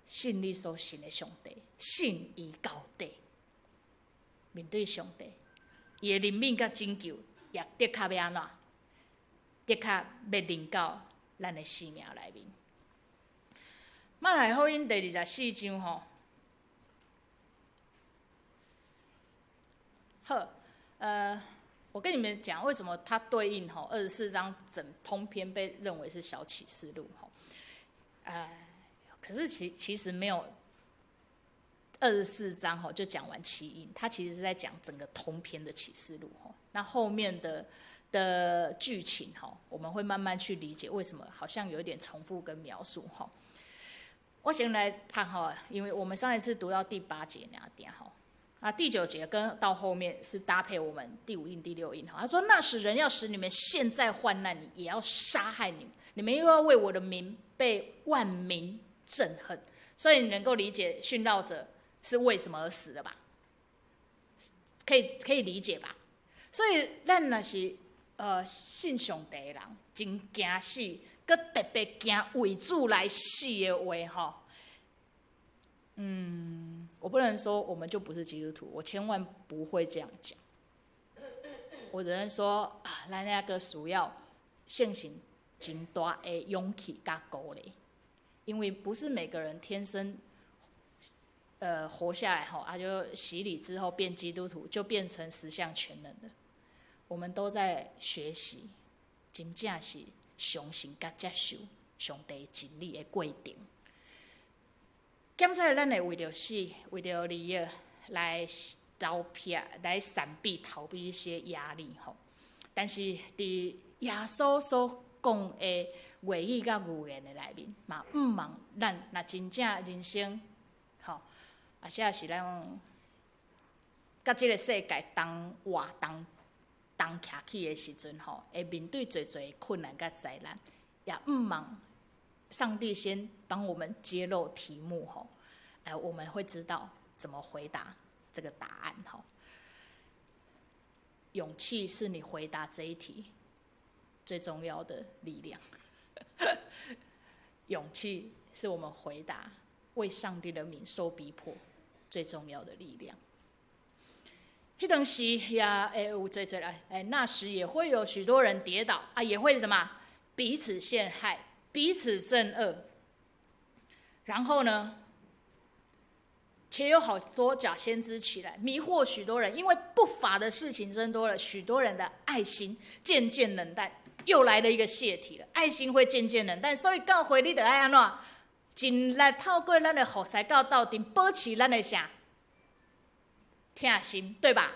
信你所信的上帝，信伊到底。面對上帝，伊的憐憫佮拯救，也的確欲按怎？的確欲臨到咱的生命內面。馬太福音第24章吼，好，我跟你們講，為什麼它對應吼二十四章整通篇被認為是小啟示錄吼？可是其實沒有二十四章吼就講完七印，它其實是在講整個通篇的啟示錄吼。那後面的劇情吼，我們會慢慢去理解為什麼好像有一點重複跟描述吼。我先來看哈，因為我們上一次讀到第八節那點吼。啊，第九節跟到後面是搭配我們第五印、第六印哈。他說：“那時人要使你們陷在患難裡，也要殺害你們，你們又要為我的名被萬民憎恨。”所以你能夠理解殉道者是為什麼而死的吧？可以理解吧？所以咱若是信上帝的人，真驚死，閣特別驚為主來死的話吼。我不能說我們就不是基督徒，我千萬不會這樣講。我只能說啊，咱那個需要聖神真大的勇氣佮鼓勵，因為不是每個人天生，活下來吼，啊就洗禮之後變基督徒，就變成十項全能的。我們都在學習，真正是相信佮接受上帝真理的過程。檢查咱會為著死，為著利益來逃避、來閃避、逃避一些壓力吼。但是佇耶穌所講的話語佮預言的內面，嘛毋望咱若真正人生吼，啊，或是咱佮這個世界同活同同徛起的時陣吼，會面對濟濟困難佮災難，也毋望上帝先幫我們揭露題目吼，我們會知道怎麼回答這個答案吼。勇氣是你回答這一題最重要的力量。勇氣是我們回答為上帝的名受逼迫最重要的力量。彼當時也會有濟濟來，那時也會有許多人跌倒啊，也會什麼彼此陷害，彼此憎惡。然後呢，且有好多假先知起來，迷惑許多人，因為不法的事情增多了，許多人的愛心漸漸冷淡。又來了一個洩題了，愛心會漸漸冷淡，所以教會你著愛按怎？盡力透過咱的服侍佮鬥陣，保持咱的啥？疼心，對吧？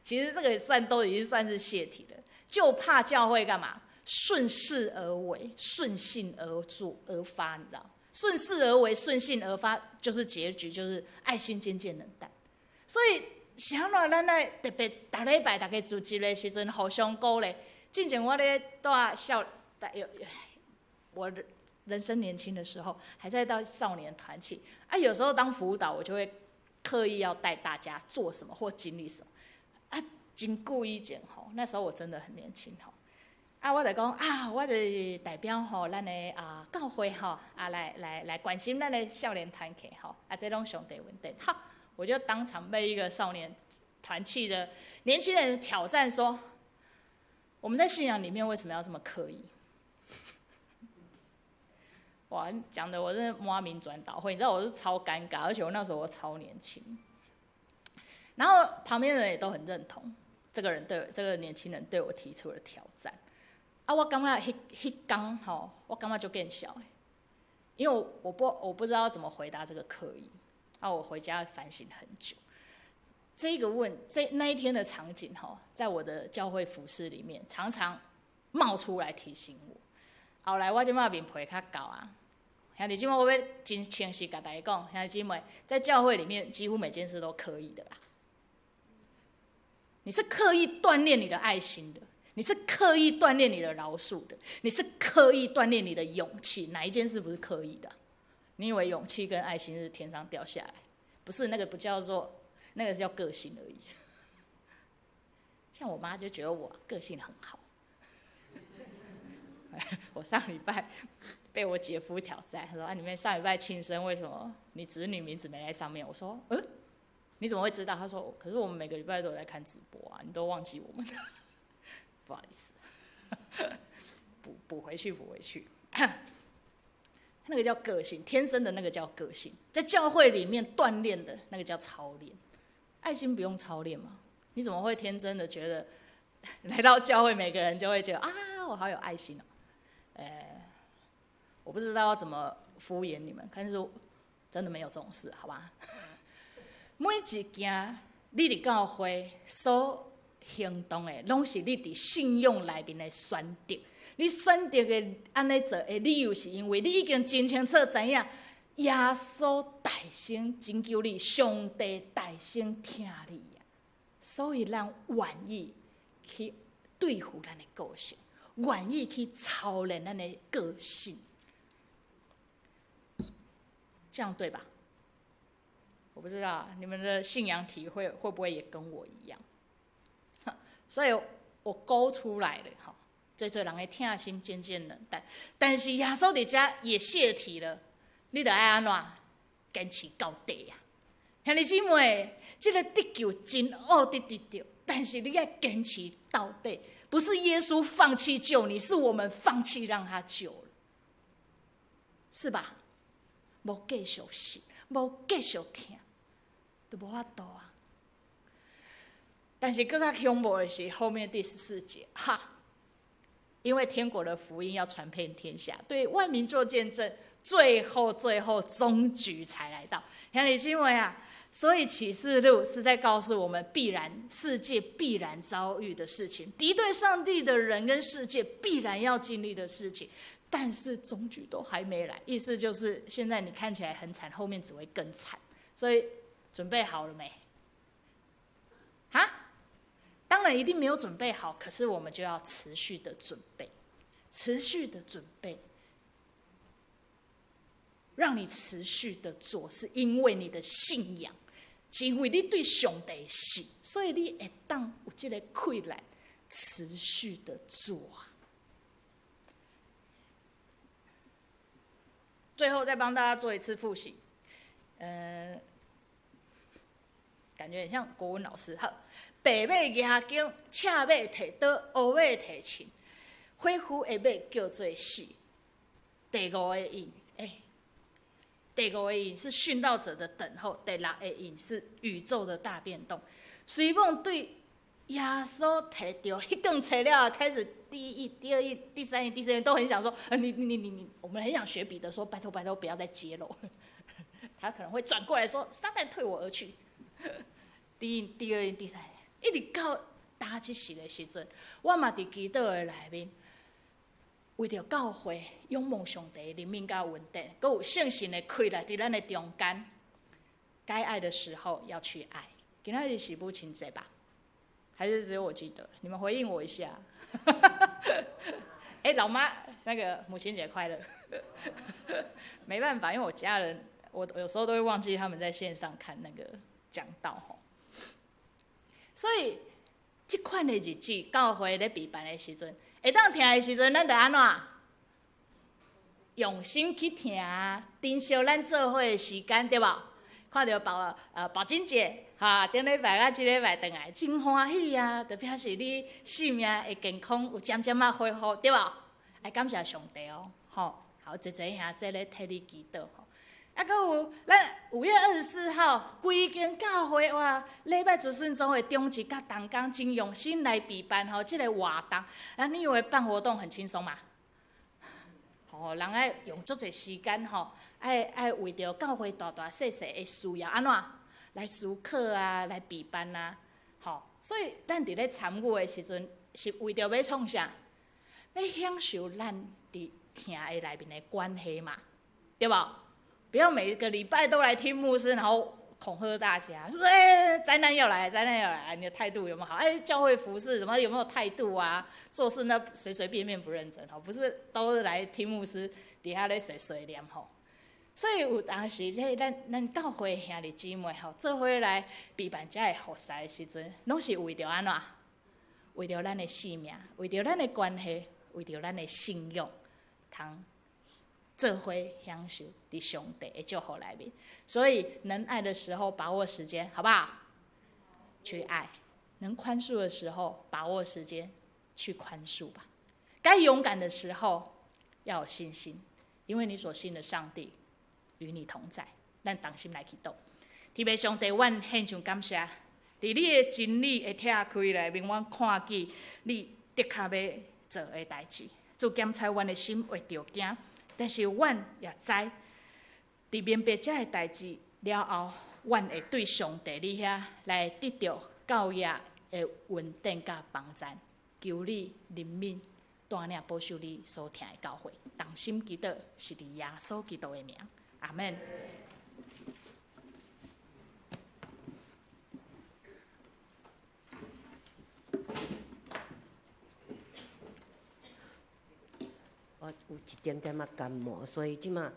其實這個算都已經算是洩題了，就怕教會幹嘛？順勢而為，順性而做而發，你知道？順勢而為，順性而發，就是結局，就是愛心漸漸冷淡。所以，啥物咱愛特別逐禮拜逐家聚集的時陣，互相鼓勵。進前我咧帶少，有我人生年輕的時候，還在到少年團契啊，有時候當輔導，我就會刻意要帶大家做什麼或經歷什麼啊，真久以前吼，那時候我真的很年輕吼。啊，我就講啊，我就代表吼，咱的啊教會吼啊來關心咱的少年團契吼，啊，這攏上帝恩典。好，我就當場被一個少年團契的年輕人挑戰說，我們在信仰裡面為什麼要這麼刻意？哇，講的我真的滿面轉倒會，你知道我是超尷尬，而且我那時候我超年輕。然後旁邊的人也都很認同這個人對這個年輕人對我提出了挑戰。啊，我感覺彼彼工吼，我感覺足見笑的。因為我不知道怎麼回答這個刻意，啊，我回家反省很久。這個問這那一天的場景吼，在我的教會服事裡面常常冒出來提醒我。後來我這擺面皮較厚啊，兄弟姊妹，我欲真誠實共大家講，兄弟姊妹，在教會裡面幾乎每件事都刻意的啦。你是刻意鍛鍊你的愛心的，你是刻意鍛鍊你的饒恕的，你是刻意鍛鍊你的勇氣。哪一件事不是刻意的？你以為勇氣跟愛心是天上掉下來？不是，那個不叫做，那個叫個性而已。像我媽就覺得我個性很好。我上禮拜被我姐夫挑戰，他說：“啊，你們上禮拜慶生，為什麼你侄女名字沒在上面？”我說：“嗯，你怎麼會知道？”他說：“可是我們每個禮拜都有在看直播啊，你都忘記我們了。”不好意思，補回去，補回去。那個叫個性，天生的那個叫個性，在教會裡面鍛鍊的那個叫操練。愛心不用操練嗎？你怎麼會天真的覺得來到教會每個人就會覺得啊，我好有愛心哦？我不知道要怎麼敷衍你們，但是真的沒有這種事，好吧？每一件你佇教會所行動的，攏是你佇信仰內面的選擇。你選擇的按呢做的理由，是因為你已經真清楚知影，耶穌大聲拯救你，上帝大聲疼你啊！所以咱願意去對付咱的個性，願意去操練咱的個性，這樣對吧？我不知道你們的信仰體會會不會也跟我一樣，所以我勾出來了哈。濟濟人的疼心漸漸冷淡，但是耶穌佇遮也洩題了，你著愛按怎堅持到底啊！兄弟姊妹，這個得救真惡得得著，但是你愛堅持到底，不是耶穌放棄救你，是我們放棄讓他救了，是吧？無繼續信，無繼續疼，就無法度啊！但是閣較恐怖的是後面第14節，哈。因為天國的福音要傳遍天下，對萬民做見證，最後最後終局才來到。兄弟姊妹啊，所以啟示錄是在告訴我們，必然世界必然遭遇的事情，敵對上帝的人跟世界必然要經歷的事情，但是終局都還沒來。意思就是現在你看起來很慘，後面只會更慘。所以準備好了沒？哈？當然一定沒有準備好，可是我們就要持續的準備，持續的準備，讓你持續的做，是因為你的信仰，是因為你對上帝信，所以你會當有這個氣力持續的做啊。最後再幫大家做一次複習，感覺很像國文老師。好，白馬舉弓，赤馬提刀，烏馬提琴，火夫的馬叫做死。第五個印，第五個印是殉道者的等候，第六個印是宇宙的大變動。隨夢對耶穌提著彼卷冊了，開始第一印、第二印、第三印、第四印，都很想說，你你你你，我們很想學彼得說，拜託拜託，不要再揭露。他可能會轉過來說，撒旦退我而去。第一印、第二印、第三印，一直到今這時的時陣，我嘛佇祈禱的內面，為著教會仰望上帝憐憫佮恩典，閣有聖神的氣力佇咱的中間，該愛的時候要去愛。今仔日是母親節吧？還是只有我記得？你們回應我一下。欸，老媽，那個母親節快樂。沒辦法，因為我家人，我有時候都會忘記他們在線上看那個講道吼。所以，這款的日子，教會咧備辦的時陣，會當聽的時陣，咱就按怎用心去聽，珍惜咱做伙的時間，對無？看著寶金姐，哈，頂禮拜佮這禮拜轉來，真歡喜啊！就表示你性命的健康有漸漸仔恢復，對無？愛感謝上帝哦，吼，好，濟濟兄弟咧替你祈禱吼。啊，閣有咱5月24號，規間教會哇，禮拜子孫總會中級佮同工真用心來備辦吼這個活動。啊，你以為辦活動很輕鬆嗎？吼，人愛用足濟時間吼，愛愛為著教會大大細細的需要按怎來思考啊，來備辦啊，吼，所以咱佇咧參與的時陣，是為著欲創啥？欲享受咱佇疼的內面的關係嘛，對無？不要每個禮拜都來聽牧師，然後恐嚇大家，說欸，災難要來，災難要來，你的態度有沒有好？欸，教會服事什麼有沒有態度啊？做事呢隨隨便便不認真，吼，不是都是來聽牧師佇遐咧碎碎念吼。所以有當時這咱咱教會兄弟姊妹吼，做伙來備辦這个服事的時陣，攏是為著按怎？為著咱的性命，為著咱的關係，為著咱的信仰，通做伙享受佇上帝的祝福內面。所以能愛的時候把握時間，好不好？去愛。能寬恕的時候把握時間，去寬恕吧。該勇敢的時候要有信心，因為你所信的上帝與你同在。咱同心來祈禱，天父上帝，阮獻上感謝，佇你的真理的拆開內面，阮看見你的確欲做的代誌，主檢查阮的心會著驚，但是阮也知，佇明白這个代誌了後，阮會對上帝你遐來得著教業的穩定佮幫贊，求你憐憫帶領保守你所疼的教會，同心祈禱，是佇耶穌基督的名，阿們。我有一點點仔感冒，所以這馬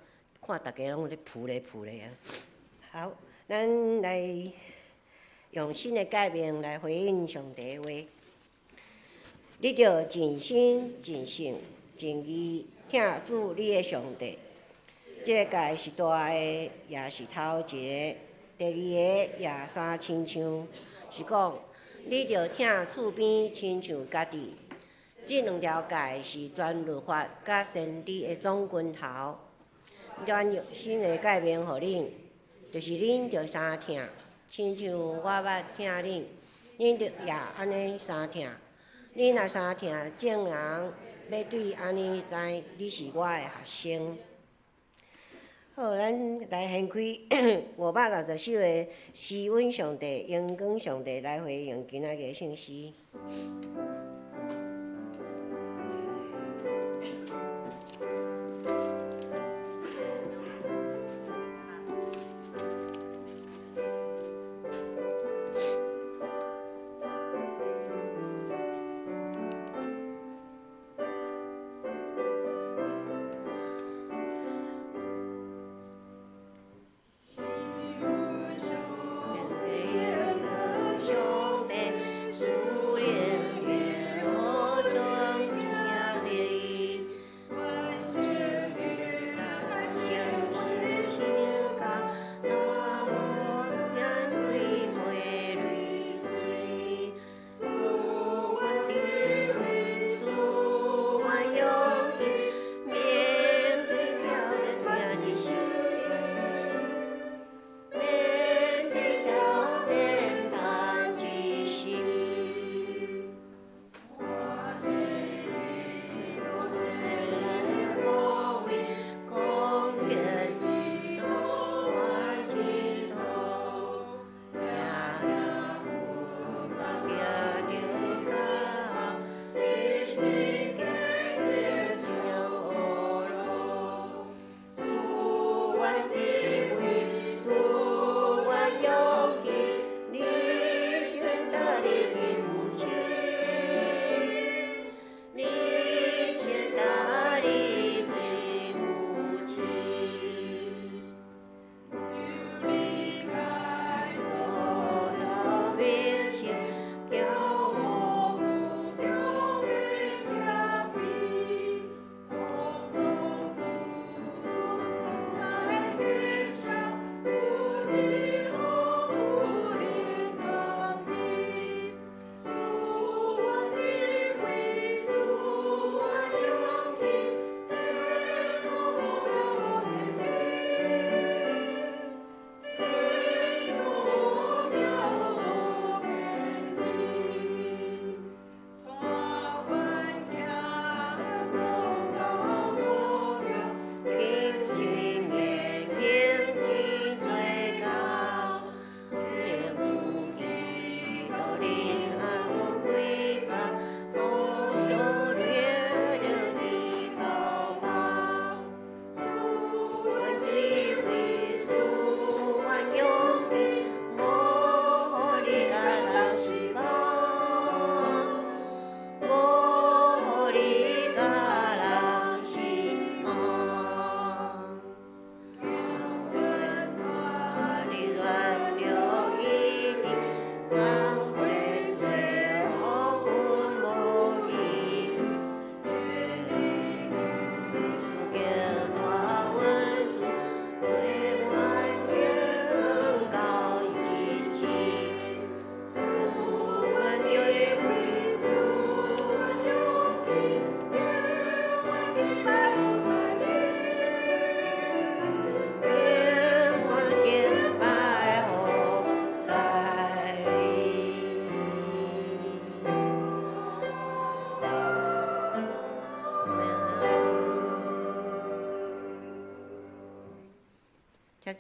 看大家攏咧噗咧噗咧啊。好，咱來用新的誡命來回應上帝的話。你著盡心、盡性、盡意疼主你的上帝。這个誡是大的，也是頭一个。第二个也相親像，是講你著疼厝邊親像家己。這兩條誡是全律法佮先知的總根頭。咱用新的誡命予恁，就是恁著相疼，親像我捌疼恁，恁著也按呢相疼。恁若相疼，眾人欲對按呢知你是我的學生。好，咱來掀開560首的詩，阮上帝榮光上帝來回應今仔日的聖詩。上帝，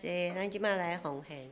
谢，咱這擺來奉獻。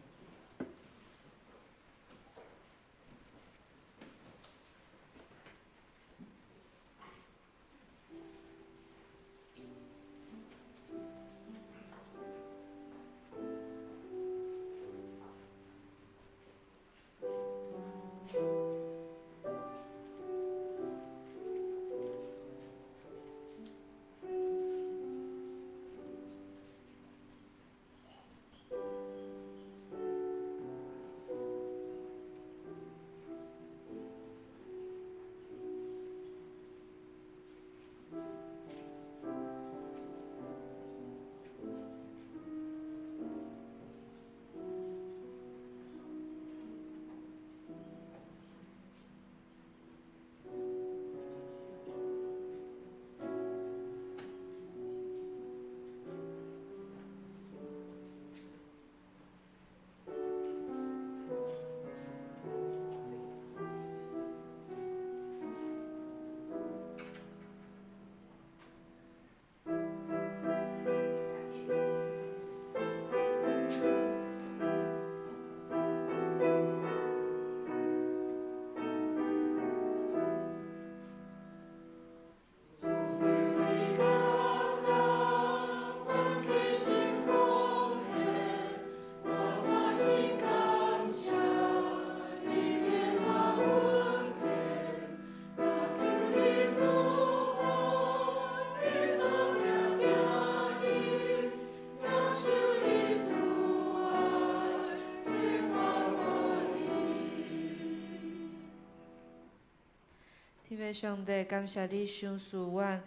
天父上帝，感謝你賞賜阮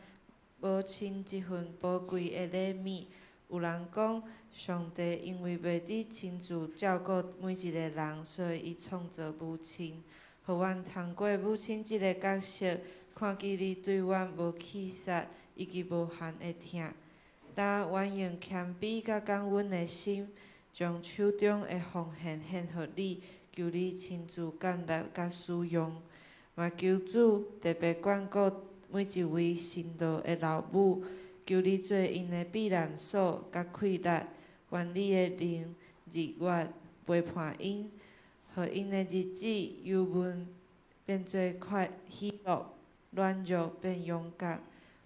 母親這份寶貴的禮物。有人講，上帝因為袂得親自照顧每一個人，所以伊創造母親，予阮通過母親這个角色，看見你對阮無棄殺以及無限的疼。當阮用謙卑佮感恩的心，將手中的奉獻獻予你，求你親自建立佮使用。嘛求主特別眷顧每一位辛勞的老母，求你做𪜶的避難所佮氣力，願你的靈日月陪伴𪜶，予𪜶的日子憂悶變做快喜樂，軟弱變勇敢。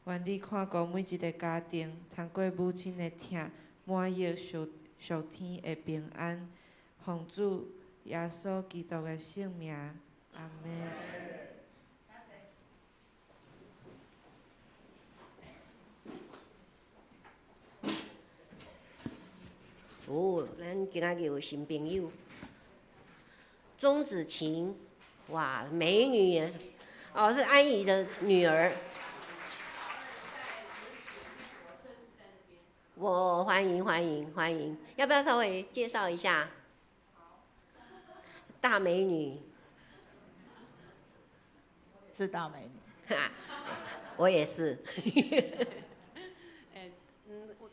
願你看顧每一个家庭，通過母親的疼，滿溢屬天的平安。奉主耶穌基督的聖名，阿們。哦，咱今仔日有新朋友，鍾子晴，哇，美女，哦，是安姨的女兒。我歡迎歡迎歡迎，要不要稍微介紹一下？大美女，是大美女，我也是。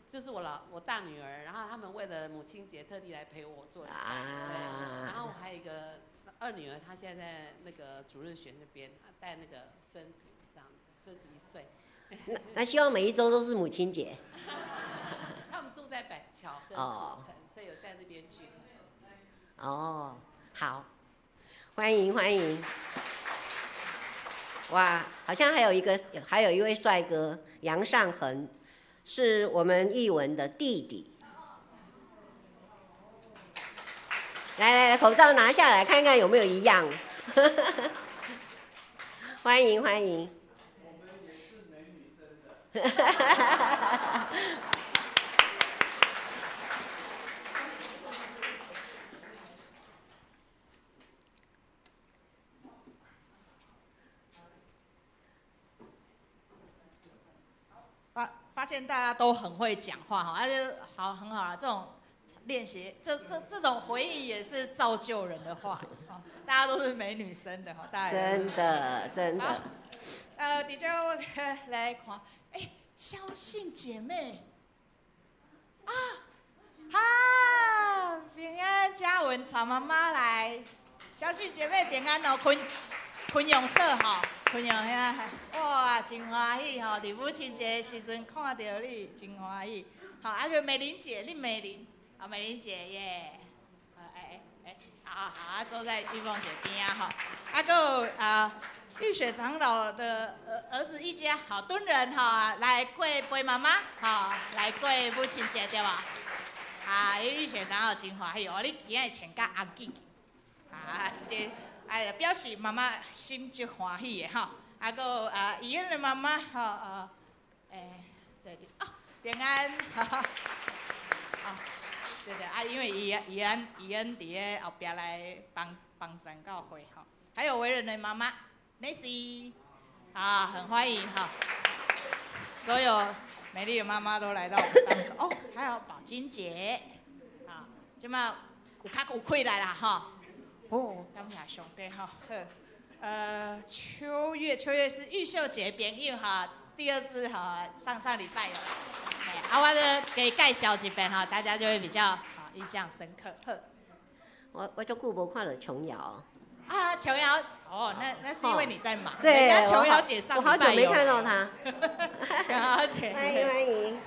這是我大女兒，然後他們為了母親節特地來陪我做禮拜，對，然後我還有一個二女兒，她現在在那個主日學那邊，她帶那個孫子，這樣子，孫子1歲。那希望每一周都是母親節。他們住在板橋跟土城，所以有在那邊聚。哦，好，歡迎歡迎。哇，好像還有一位帥哥楊尚恆。是我們譯文的弟弟。來來來，口罩拿下來，看看有沒有一樣。歡迎歡迎。我們也是美女生的。發現大家都很會講話哈，而且好很好啊，這種練習，這種回憶也是造就人的話，大家都是美女生的哈，大家真的真的。伫這我來看，欸，蕭信姐妹啊，哈，平安嘉文帶媽媽來，蕭信姐妹平安哦，昆陽社吼。昆陽兄，哇，真歡喜吼！佇母親節的時陣看到你，真歡喜。好，啊個美玲姐，林美玲，好，美玲姐耶，哎哎哎，好好，坐在玉凤姐边啊哈，啊，阁有啊，玉雪长老的儿子一家，好，敦仁哈，来过陪妈妈，好，来过母亲节对吧？啊，玉雪长老真欢喜哦，你今日穿甲红记记，啊，这哎表示妈妈心足欢喜的吼。啊，阁有啊，伊恩的妈妈吼，欸，这里哦，平安，哈哈，哦，对对啊，因为伊伊恩伊恩伫咧后壁来帮帮赞教会吼，还有维仁的妈妈 Nancy，啊，很欢迎哈，所有美丽的妈妈都来到我们当中哦，还有宝金姐，啊，这马有较有气力啦吼，哦，感谢上帝吼，好。秋月，秋月是玉秀姐朋友哈，第二次哈，上上礼拜有，啊，我咧给介绍一遍哈，大家就会比较好印象深刻。好，我足久无看到琼瑶。啊，琼瑶，哦，那是因为你在忙，人家琼瑶姐上礼拜有。我好久没看到她。琼瑶姐，欢迎欢迎。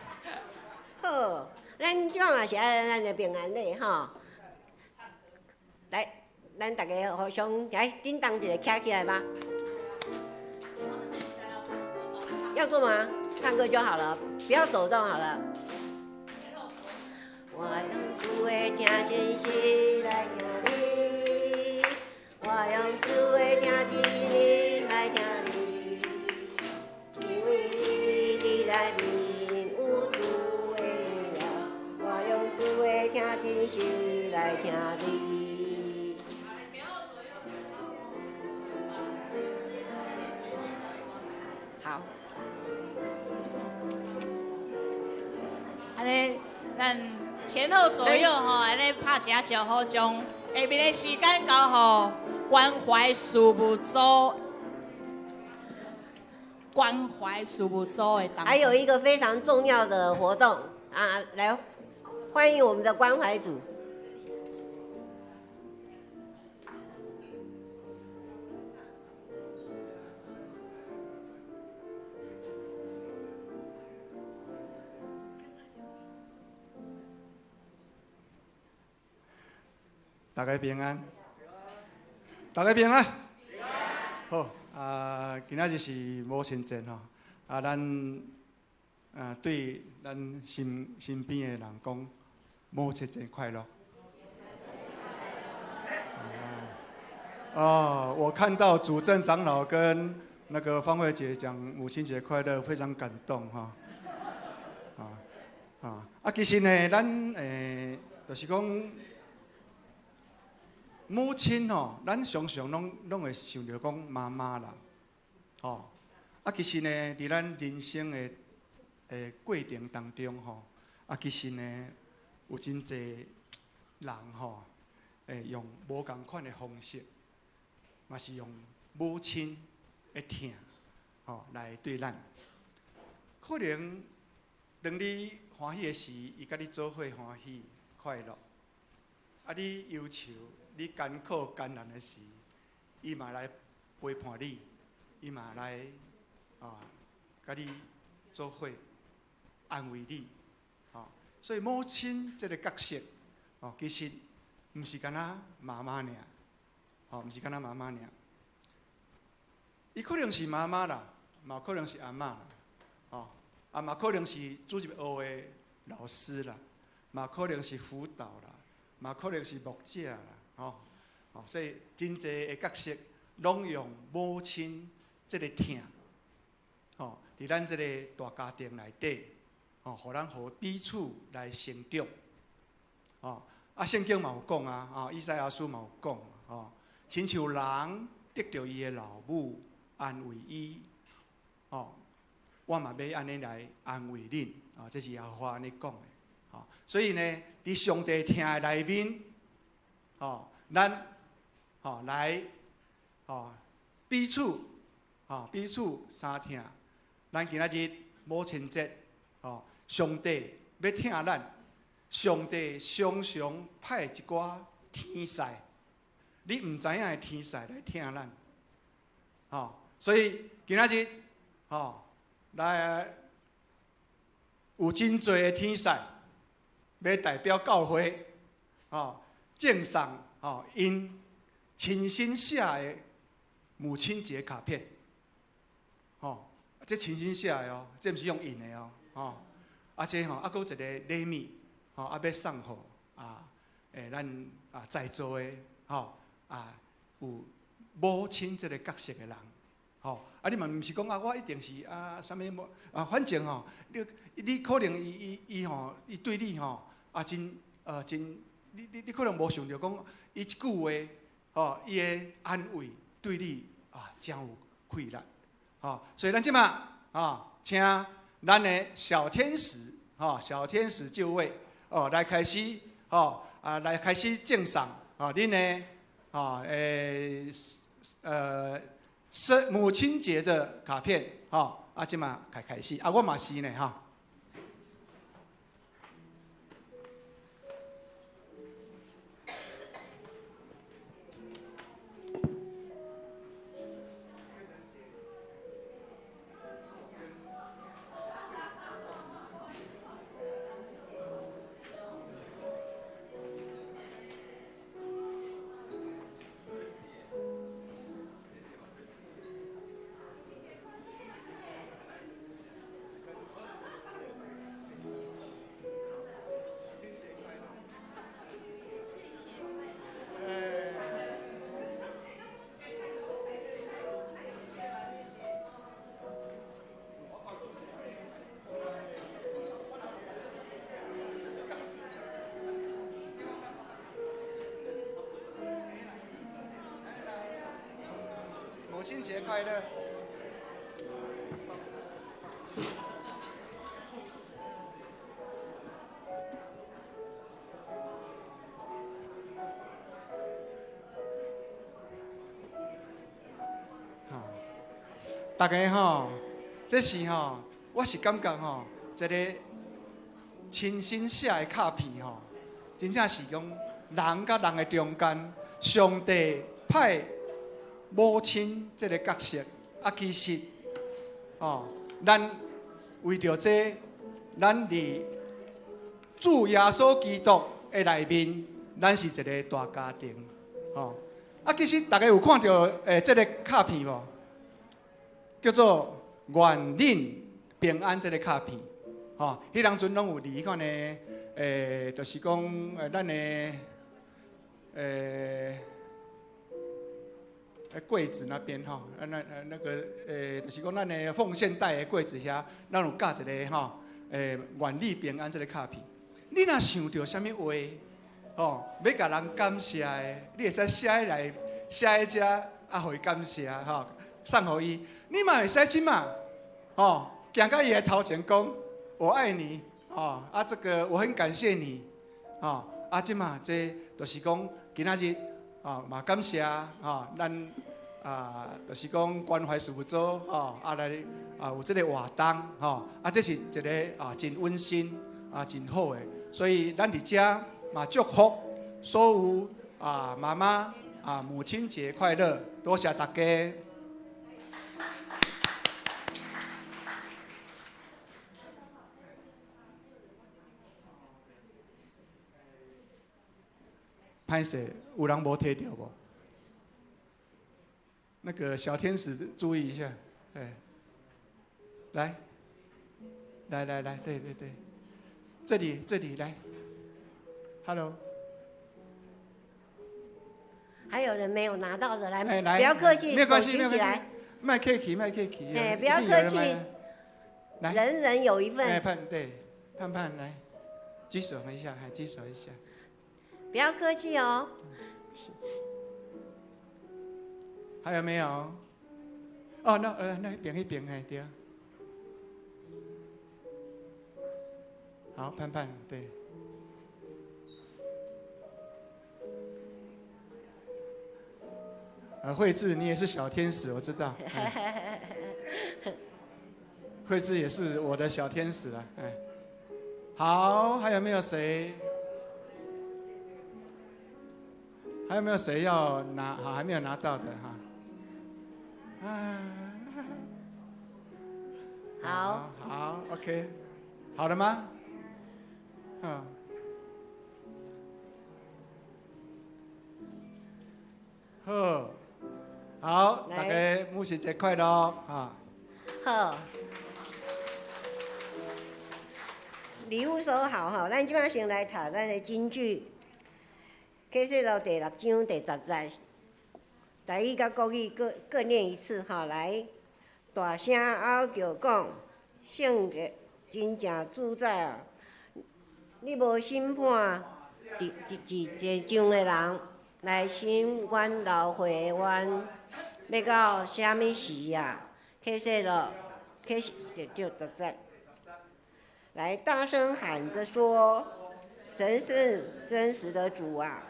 好，咱这嘛是爱咱的平安礼吼，来。咱大家互相来叮当一下，徛起来吧。要做吗？唱歌就好了，不要走动好了。我用主的听真心来听你，我用主的听真心来听你，因为你伫内面有主的荣耀，我用主的听真心来听你。好，按呢，咱前后左右吼，按呢拍一下招呼，将下面的时间交予关怀事务组，关怀事务组的。还有一个非常重要的活动啊，来欢迎我们的关怀组。大家平安，大家平安。好，啊，今仔日是母亲节吼，啊，咱啊对咱身边的人讲，母亲节快乐。哦，我看到主政长老跟那个方慧姐讲母亲节快乐，非常感动哈。啊，其实呢，咱就是讲。母亲吼，咱常常拢会想著讲妈妈啦，吼啊，其实呢，伫咱人生的过程当中吼，啊，其实呢，有真济人吼，会用无仝款的方式，嘛是用母亲的疼，吼来对咱。可能当你欢喜的时，伊佮你做伙欢喜快乐；啊，你忧愁、你艰苦艰难的时，伊嘛来陪伴你，伊嘛来啊，佮你做伙安慰你，吼。所以母亲这个角色，哦，其实毋是干焦妈妈尔，吼，毋是干焦妈妈尔。伊可能是妈妈啦，嘛可能是阿嬷啦，吼，啊嘛可能是主日学的老师啦，嘛可能是辅导啦，嘛可能是牧者啦，吼，所以真济的角色拢用母亲这个疼，吼，伫咱这个大家庭内底，吼，予咱予彼此来成长，吼，啊，圣经嘛有讲啊，啊，以赛亚书嘛有讲，吼，亲像人得著伊的老母安慰伊，哦，我嘛欲按呢来安慰恁，啊，这是耶和华按呢讲的，吼，所以呢，伫上帝疼的内面，哦，咱，吼来，吼彼此，吼彼此相疼。咱今仔日母亲节，吼，上帝欲疼咱，上帝常常派一寡天使，你毋知影的天使来疼咱，吼，所以今仔日，吼，来有真济的天使，欲代表教会，吼，赠送吼𪜶亲身写的母亲节卡片，吼，这亲身写的哦，这毋是用印的哦，吼，啊这吼，啊阁有一个礼物，吼，啊欲送予啊，咱啊在座的，吼，啊有母亲这个角色的人，吼，啊你嘛毋是讲啊，我一定是啊啥物无啊，反正吼，你可能伊伊伊吼，伊对你吼啊真真，你可能无想著讲，伊一句话，吼，伊的安慰对你啊真有气力，吼，所以咱这马啊，请咱的小天使，吼，小天使就位，哦，来开始，吼，啊，来开始赠送，哦，恁的，哦，是母亲节的卡片，吼，啊，这马开始，啊，我嘛是呢，哈。母亲节快乐！好，大家吼，这是吼，我是感觉吼，一个亲身写的卡片吼，真正是讲人佮人的中间，上帝派母亲这个角色，啊，其实，哦，咱为著这，咱伫主耶稣基督的内面，咱是一个大家庭，哦，啊，其实大家有看著这个卡片无？叫做愿恁平安这个卡片，吼，彼当阵拢有伫彼款的，就是讲，咱的，柜子那边吼，那个就是讲咱的奉献袋的柜子遐，咱有夹一个吼，愿你平安这个卡片。你若想著啥物话，吼，欲共人感谢的，你会使写来写喺遮，啊，予伊感谢吼，送予伊。你嘛会使这马，吼，行到伊的头前讲，我爱你，吼，啊，这个我很感谢你，吼，啊，这马这就是讲今仔日。啊，嘛感谢啊，咱啊，就是讲关怀事务组吼，啊来啊有这个活动吼，啊这是一个啊真温馨啊真好的，所以咱伫遮嘛祝福所有啊妈妈啊母亲节快乐，多谢大家。歹势，有人无提著无？那个小天使注意一下，对，来，来来来，对对对，这里这里来，Hello，还有人没有拿到的来，来，不要客气，没有关系，举起来，麦客气，麦客气，哎，不要客气，来，人人有一份，哎，盼对，盼盼来，举手一下，还举手一下。不要客气哦。还有没有？哦，那那边那边哎，对。好，盼盼对。慧智，你也是小天使，我知道。慧智也是我的小天使了，哎。好，还有没有谁？还有没有谁要拿？好，还没有拿到的哈。啊，好，好，OK，好了吗？嗯，好，好，大家母亲节快乐啊！好，礼物收好哈，咱这摆先来读咱的金句，启示录第六章第十节，台语佮国语各各念一次哈。来，大声嗷叫讲，圣洁真正主宰啊！你无审判伫伫伫上的人来审阮流血的冤，欲到啥物时啊？启示录，启示对对十节，来大声喊着说：神是真实的主啊！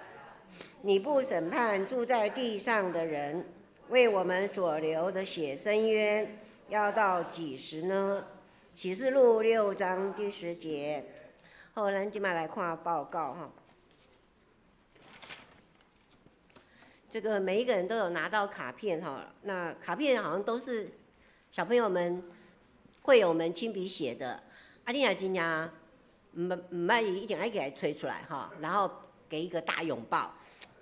你不审判住在地上的人，为我们所流的血伸冤，要到几时呢？启示录6章第10节。好，咱这摆来看报告哈。这个每一个人都有拿到卡片哈，那卡片好像都是小朋友们、会友们亲笔写的。啊，你若真正毋捌伊，一定爱给他吹出来哈，然后给一个大拥抱，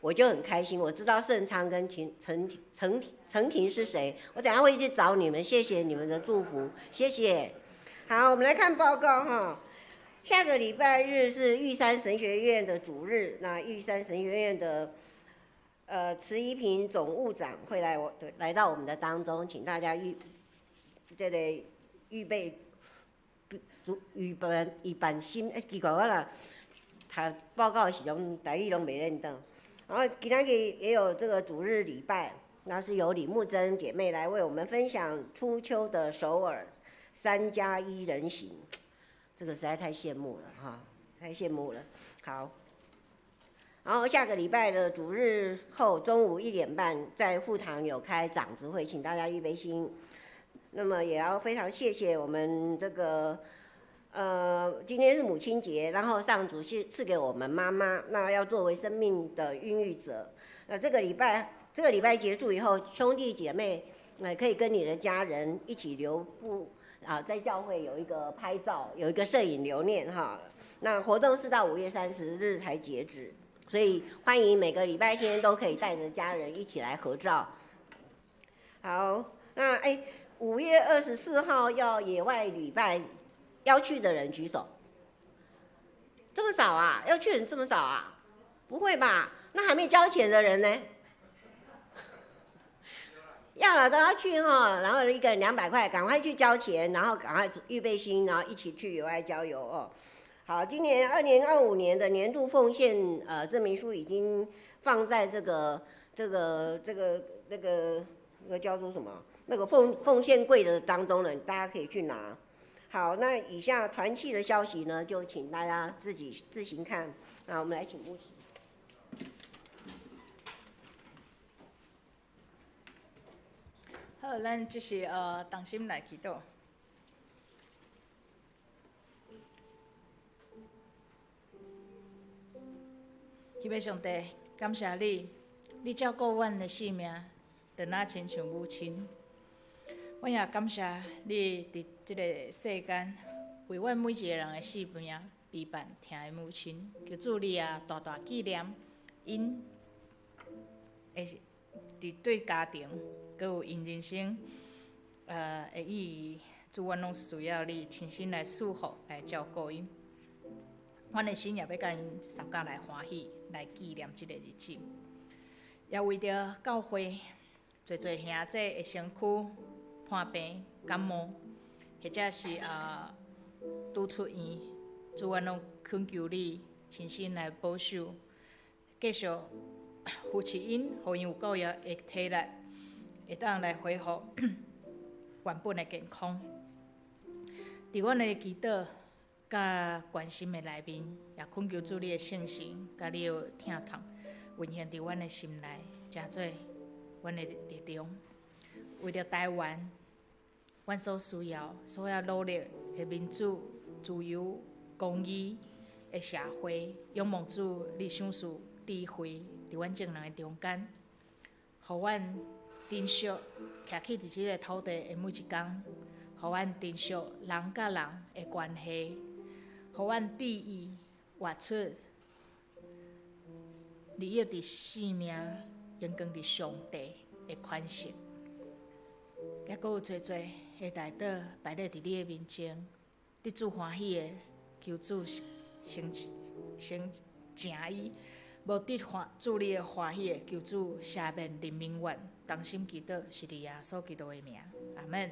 我就很开心。我知道盛昌跟陈婷是谁，我等下会去找你们，谢谢你们的祝福，谢谢。好，我们来看报告哈。下个礼拜日是玉山神学院的主日，那玉山神学院的池宜平总务长会来到我们的当中，请大家预备预备预备心。哎，奇怪，我若读报告的时阵台语拢袂认得。然后今天也有这个主日礼拜，那是由李木珍姐妹来为我们分享初秋的首尔3+1人行。这个实在太羡慕了哈，太羡慕了。好，然后下个礼拜的主日后中午1点半，在副堂有开长子会，请大家预备心。那么也要非常谢谢我们这个，今天是母亲节，然后上主是赐给我们妈妈，那要作为生命的孕育者。那这个礼拜结束以后，兄弟姐妹，可以跟你的家人一起留步。啊，在教会有一个拍照，有一个摄影留念哈。那活动是到5月30日才截止，所以欢迎每个礼拜天都可以带着家人一起来合照。好，那5月24号要野外礼拜，要去的人举手。这么少啊？要去的人这么少啊？不会吧？那还没交钱的人呢？要了都要去哈，然后一个人200块，赶快去交钱，然后赶快预备心，然后一起去野外郊游哦。好，今年2025年的年度奉献证明书已经放在这个那个叫做什么？那个奉献柜的当中了，大家可以去拿。好，那以下团契的消息呢，就请大家自己自行看。那我们来请牧师。好，咱这是同心来祈祷。天父上帝，感谢你，你照顾阮的性命，就若亲像母亲。阮也感谢你伫这个世间，为阮每一个人的性命陪伴疼的母亲。求主你啊，大大纪念𪜶的伫对家庭，阁有𪜶人生，的意义，主，阮拢需要你亲身来祝福，来照顾𪜶。阮的心也欲共𪜶相共来欢喜，来纪念这个日子。也为著教会济济兄弟的身躯破病、感冒，或者是拄出院，主，阮拢恳求你亲身来保守，继续扶持𪜶，予𪜶有够额的体力，会当来恢复原本的健康。伫阮的祈祷佮关心的内面，也恳求主你的圣神佮你的疼痛运行伫阮的心内，成做阮的力量。为著台湾，阮所需要、所要努力的民主、自由、公义的社会，仰望主你赏赐智慧伫阮众人的中间，予阮珍惜徛起伫这个土地的每一工，予阮珍惜人佮人的关系，予阮智意活出利益伫生命，荣光伫上帝的款式，抑阁有济济的代祷摆列伫你的面前，得主欢喜的，求主成成成伊；无得欢主你的欢喜的，求主赦免怜悯阮。同心祈祷，是伫耶稣基督的名，阿门。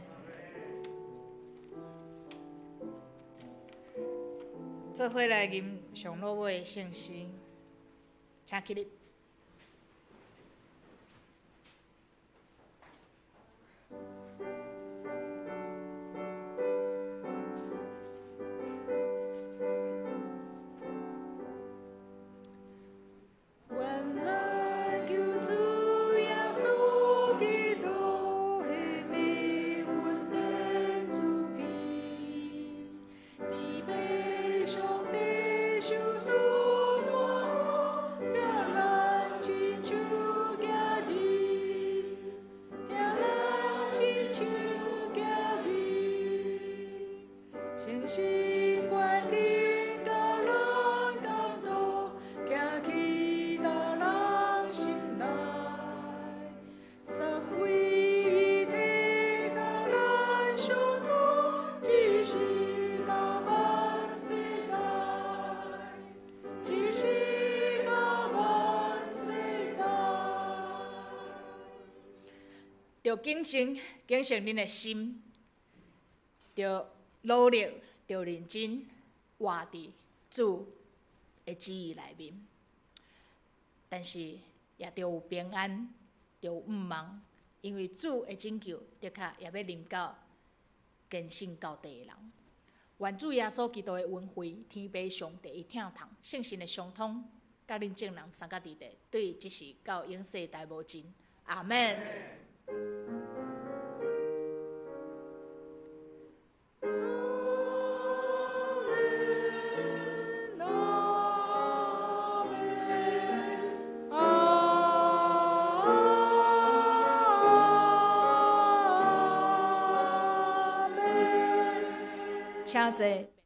做伙来吟上落尾的圣诗，请起立。愿咱救主耶稣基督的美恩典慈悲，慈悲上帝赏赐大福，疼咱亲像囝儿，疼咱亲像囝儿，诚心愿意予咱感动，行去到人心内，三位一体佮咱相通，一世到万世代，一世到万世代。著谨慎，谨慎恁的心，著努力，著认真，活伫主的旨意内面。但是也著有平安，著有毋望，因为主的拯救的确也欲临到坚信到底的人。愿主耶稣基督的恩惠、天父上帝的疼痛、圣神的相通，佮恁众人三甲伫地，对这时到永世代无尽。阿们。阿们，阿们，阿们。请坐。